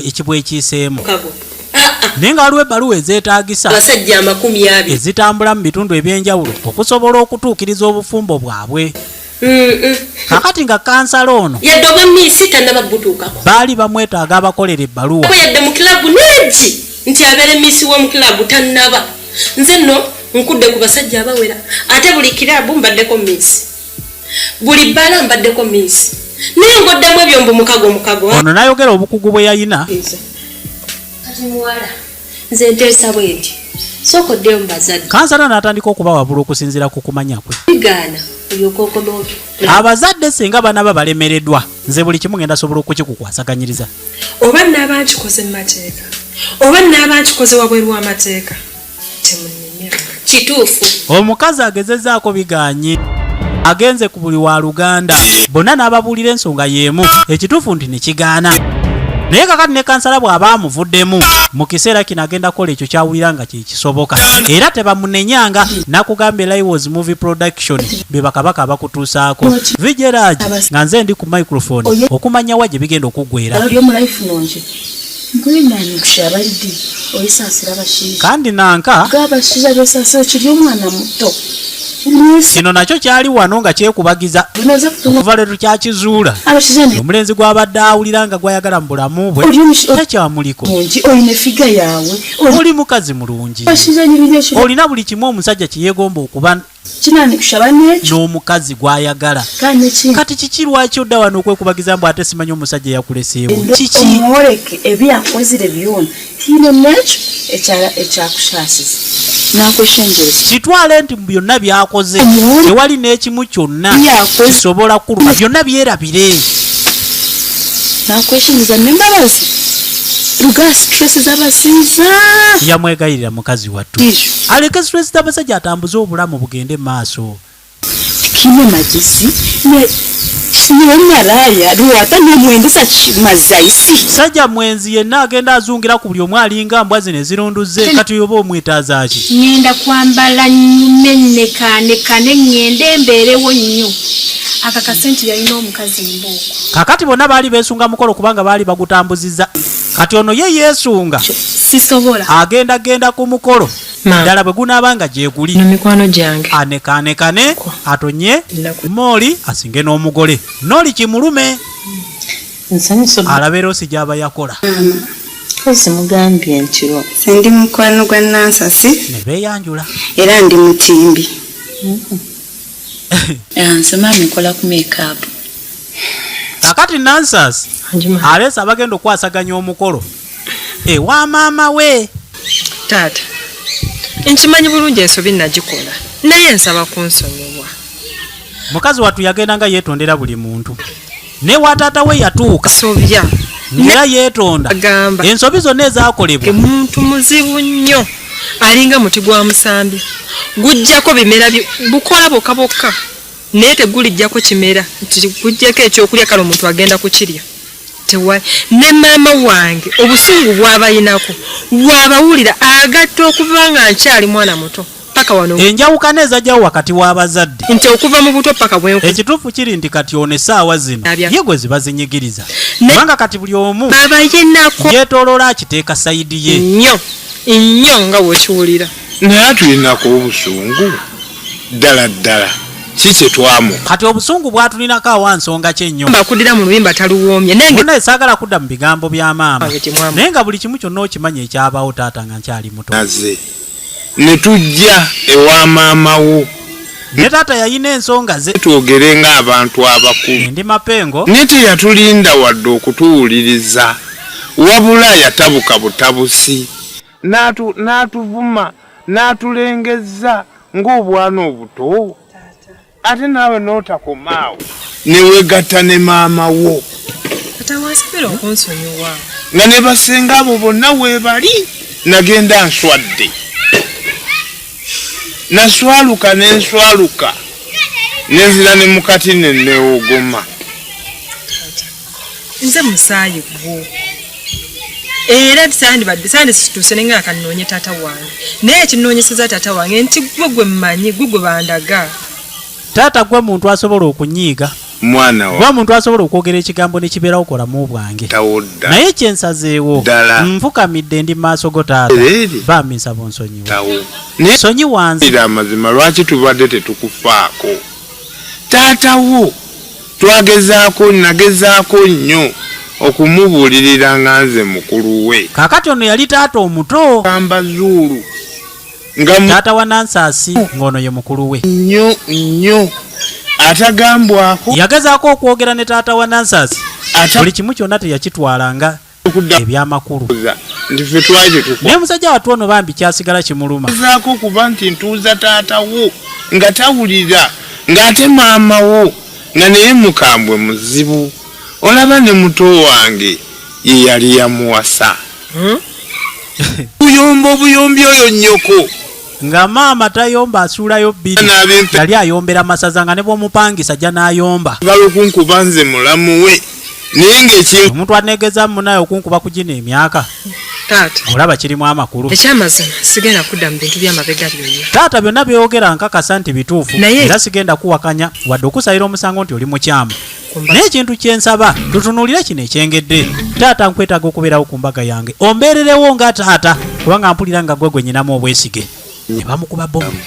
ekibwekiiseemu, Mukago naye nga waliwo ebbaluwa ezeetaagisa abasajja 20. Ezitambula mu bitundu ebyenjawulo okusobola okutuukiriza obufumbo bwabwe. Kaakati nga kansala ono Yadde obwa miisi tannaba butuukako. Baali bamwetaaga abakolera ebbaluwa. Ko yadde mu kilabu neegi nti abeere miisi w'omu kilabu tannaba. Nze nno nkudde ku basajja abawera, ate buli kilabu mbaddeko miisi, buli bbaala mbaddeko miisi, naye ng'oddamu ebyo mbu mukago mukago. Ono n'ayogera obukugu bwe yalina. Kati muwala, nze nteesa bwe nti Sooka oddeyo mu bazadde. Kansala n'atandika okubawabula okusinziira ku kumanya kwe. Bigaana olyoke okomewo. Abazadde singa banaba balemereddwa, nze buli kimu ngenda sobola okukikukwasaganyiriza. Oba nnaaba nkikoze mu mateeka, oba nnaaba nkikoze wabweru w'amateeka, temunnemya. Kituufu. Omukazi agezezzaako bigaanye. Agenze ku buli waaluganda bonna n'ababuulira ensonga y'emu, ekituufu nti ne kigaana. Naye kakati ne kansala bw'aba amuvuddemu, mu kiseera kino agenda kukola ekyo ky'awulira nga kye kisoboka era tebamunenyanga. Nakugambye Laiwoz Movie Production be bakabaka abakutuusaako. VJ Raj nga nze ndi ku microphone okumanya wa gye bigenda okuggweera. Kandi nanka kino nakyo kyali wano nga kyekubagiza okuva lwe tukyakizuula omulenzi gw'abadde awulira nga gw'ayagala mu bulamu bwe takyamuliko. Oli mukazi mulungi, olina buli kimu omusajja kye yeegomba okuba n'omukazi gw'ayagala. Kati kiki lwaki odda wano okwekubagiza mbu ate simanyi omusajja yakuleseewo? Kiki? Omworeke ebi yakozire byona, tihaine n'ekyo ekyakushaasize. Nakweshengyereza. Kitwale nti mu byonna by'akoze tewali n'ekimu kyonna kisobola kukuluma. Byonna byerabire. Nakweshengyereza n'embabazi. Ruga aha stress z'abashaija. Yamwegayirira mukazi wattu aleke stress z'abasajja atambuze obulamu bugende mu maaso. Tikiine magezi niwe maraaya rwata nomwendesa mazaisi. Musajja mwenzi yenna agenda azungira ku buli omu alinga mbwa zino ezirunduzze kati oba omwetaaza ki? Ŋŋenda kwambala nnyume nnekaanekane ŋŋende mbeerewo nnyo akakase nti yalina omukazi embooko. Kaakati bonna baali beesunga mukolo kubanga baali bagutambuzizza. Kati ono ye yeesunga. Sisobola. Agenda genda ku mukolo. Ddala bwe gunaaba nga gyeguli. Mikwano gyange. Anekaanekane, atonye mooli asinge n'omugole. N'oli kimulume. Alabe loosi gy'aba yakola. Mpozzi mugambye nti lwo. Nze ndi mukwano gwa Nansasi. Ne beeyanjula. Era ndi mutimbi. Nze maama nkola ku makeup. Kakati Nansasi aleese abagenda okukwasaganya omukolo ewa maama we. Taata, nkimanyi bulungi ensobi nagikola naye nsaba kunsonyiwa. Mukazi wattu yagenda nga yeetondera buli muntu n'ewa taata we yatuuka Sobya. ng'era yeetonda Agamba. ensobi zonna ezaakolebwa. Muntu muzibu nnyo alinga muti gwa musambi gujjako bimera bukola bokka bokka naye tegulijjako kimera nti gujjako ekyokulya kale omuntu agenda kukirya tewali ne maama wange obusungu bwabayinako bwabawulira agatta okuva nga nkyali mwana muto paka wano Enjawukana ezajjawo wakati w'abazadde. Nti okuva mu buto paka bwenku. Ekituufu kiri nti kati ono essaawa zino ye gwe ziba zinyigiriza kubanga kati buli omu yeetooloola akiteeka sayidi ye. Nnyo nnyo nga bw'okiwulira. Naye atulinako obusungu ddala ddala ki kye twamu. Kati obusungu bw'atulinako awa nsonga ki ennyo? Akudira mu luyimba taluwoomye. Nange. Munnaye saagala kudda mu bigambo bya maama naye nga buli kimu kyonna okimanyi ekyabaawo taata nga nkyali muto. Naze ne tujja ewa maama wo. Ne taata yalina ensonga ze. Twogere ng'abantu abakulu. Ndi Mapengo. Naye teyatulinda wadde okutuwuliriza wabula yatabuka butabusi. N'atuvuma n'atulengezza ng'obwana obuto. Ate naawe n'otakoma awo ne weegatta ne maama wo. Taata wansabira okunsonyiwa. Nga ne bassenga abo bonna weebali. Nagenda nswadde. Naswaluka ne nswaluka ne nzira ne mu kati ne neewogoma. Nze musaayi gwo era sandibadde sandisituuse ne nga kanoonye taata wange naye ekinoonyeseza taata wange nti gwe gwe mmanyi gwe gwe bandaga. Taata gwe muntu asobola okunyiiga. Mwana wa. Gwe muntu asobola okwogera ekigambo ne kibeerawo kolamu bwange. Tawodda. Naye kye nsazeewo. Ddala. Nfukamidde ndi mu maaso go taata. Ereeri. Bambi nsaba onsonyiwe. Tawo. Naye Sonyiwa nze. amazima lwaki tubadde tetukufaako? Taata wo Twagezaako, nnagezaako nnyo okumubuulirira nga nze mukulu we. Kaakati ono yali taata omuto. Gamba Zuulu nga mu. Taata wa Nansasi ng'ono ye mukulu we. Nnyo nnyo atagambwako. Yagezaako okwogera ne taata wa Nansasi. Buli kimu kyonna teyakitwala nga. Ebyamakulu. Nti ffe twali tetukola. Naye musajja wattu ono bambi kyasigala kimuluma. Gezaako kuba nti ntuuza taata wo nga tawulira ng'ate maama wo nga naye mukambwe muzibu. Olaba ne muto wange ye yali yamuwasa. Buyombo buyombi oyo nnyoko. Nga maama tayomba asuulayo bbiri. Yali ayombera masaza nga ne bw'omupangisa ajja n'ayomba. Ayagala okunkuba nze mulamu we naye ng'ekintu. Omuntu aneegezaamu munaaye okunkuba ku gino emyaka. Taata. Olaba kirimu amakulu. Ekyamazima sigenda kudda mu bintu by'amabega byonna. Taata byonna by'oyogera nkakasa nti bituufu Naye. era sigenda kuwakanya wadde okusalira omusango nti oli mukyamu. Naye ekintu kye nsaba tutunuulire kino ekyengedde. Taata nkwetaaga okubeerawo ku mbaga yange ombeererewo nga taata kubanga mpulira nga ggwe gwe nyinamu obwesige. Ne bamukuba bbomu.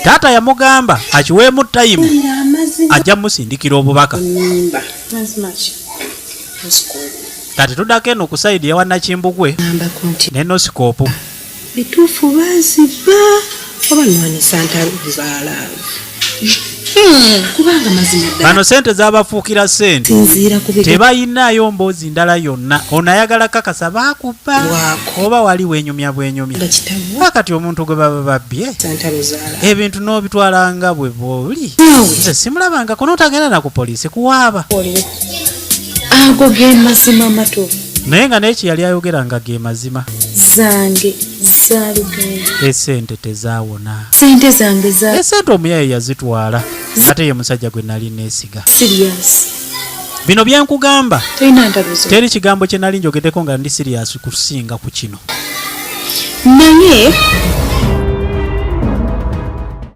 Taata yamugamba akiweemu tayimu ajja musindikira obubaka. Kati tuddako eno ku sayidi ewa Nakimbugwe ne Nosikoopu. Bituufu baziba oba nwanisa ntalo za laavu kubanga mazima ddala Bano sente zabafuukira sente Sinziira ku bigambo. tebayinaayo mboozi ndala yonna ono ayagala kakasa baakubba oba wali wenyumya bwenyumya kati omuntu gwe baba babbye ebintu n'obitwala nga bwe bwoli nze simulabangako n'otagenda na ku poliisi kuwaaba. Ago ge mazima amatuufu. Naye nga naye kye yali ayogera nga ge mazima. Zange zaaluganda. Esente tezaawona. Sente zange za. Esente omuyaye yazitwala ate ye musajja gwe nali neesiga. Serious. Bino bye nkugamba. Tolina ntalo zo. Teri kigambo kye nali njogeddeko nga ndi serious kusinga ku kino. Naye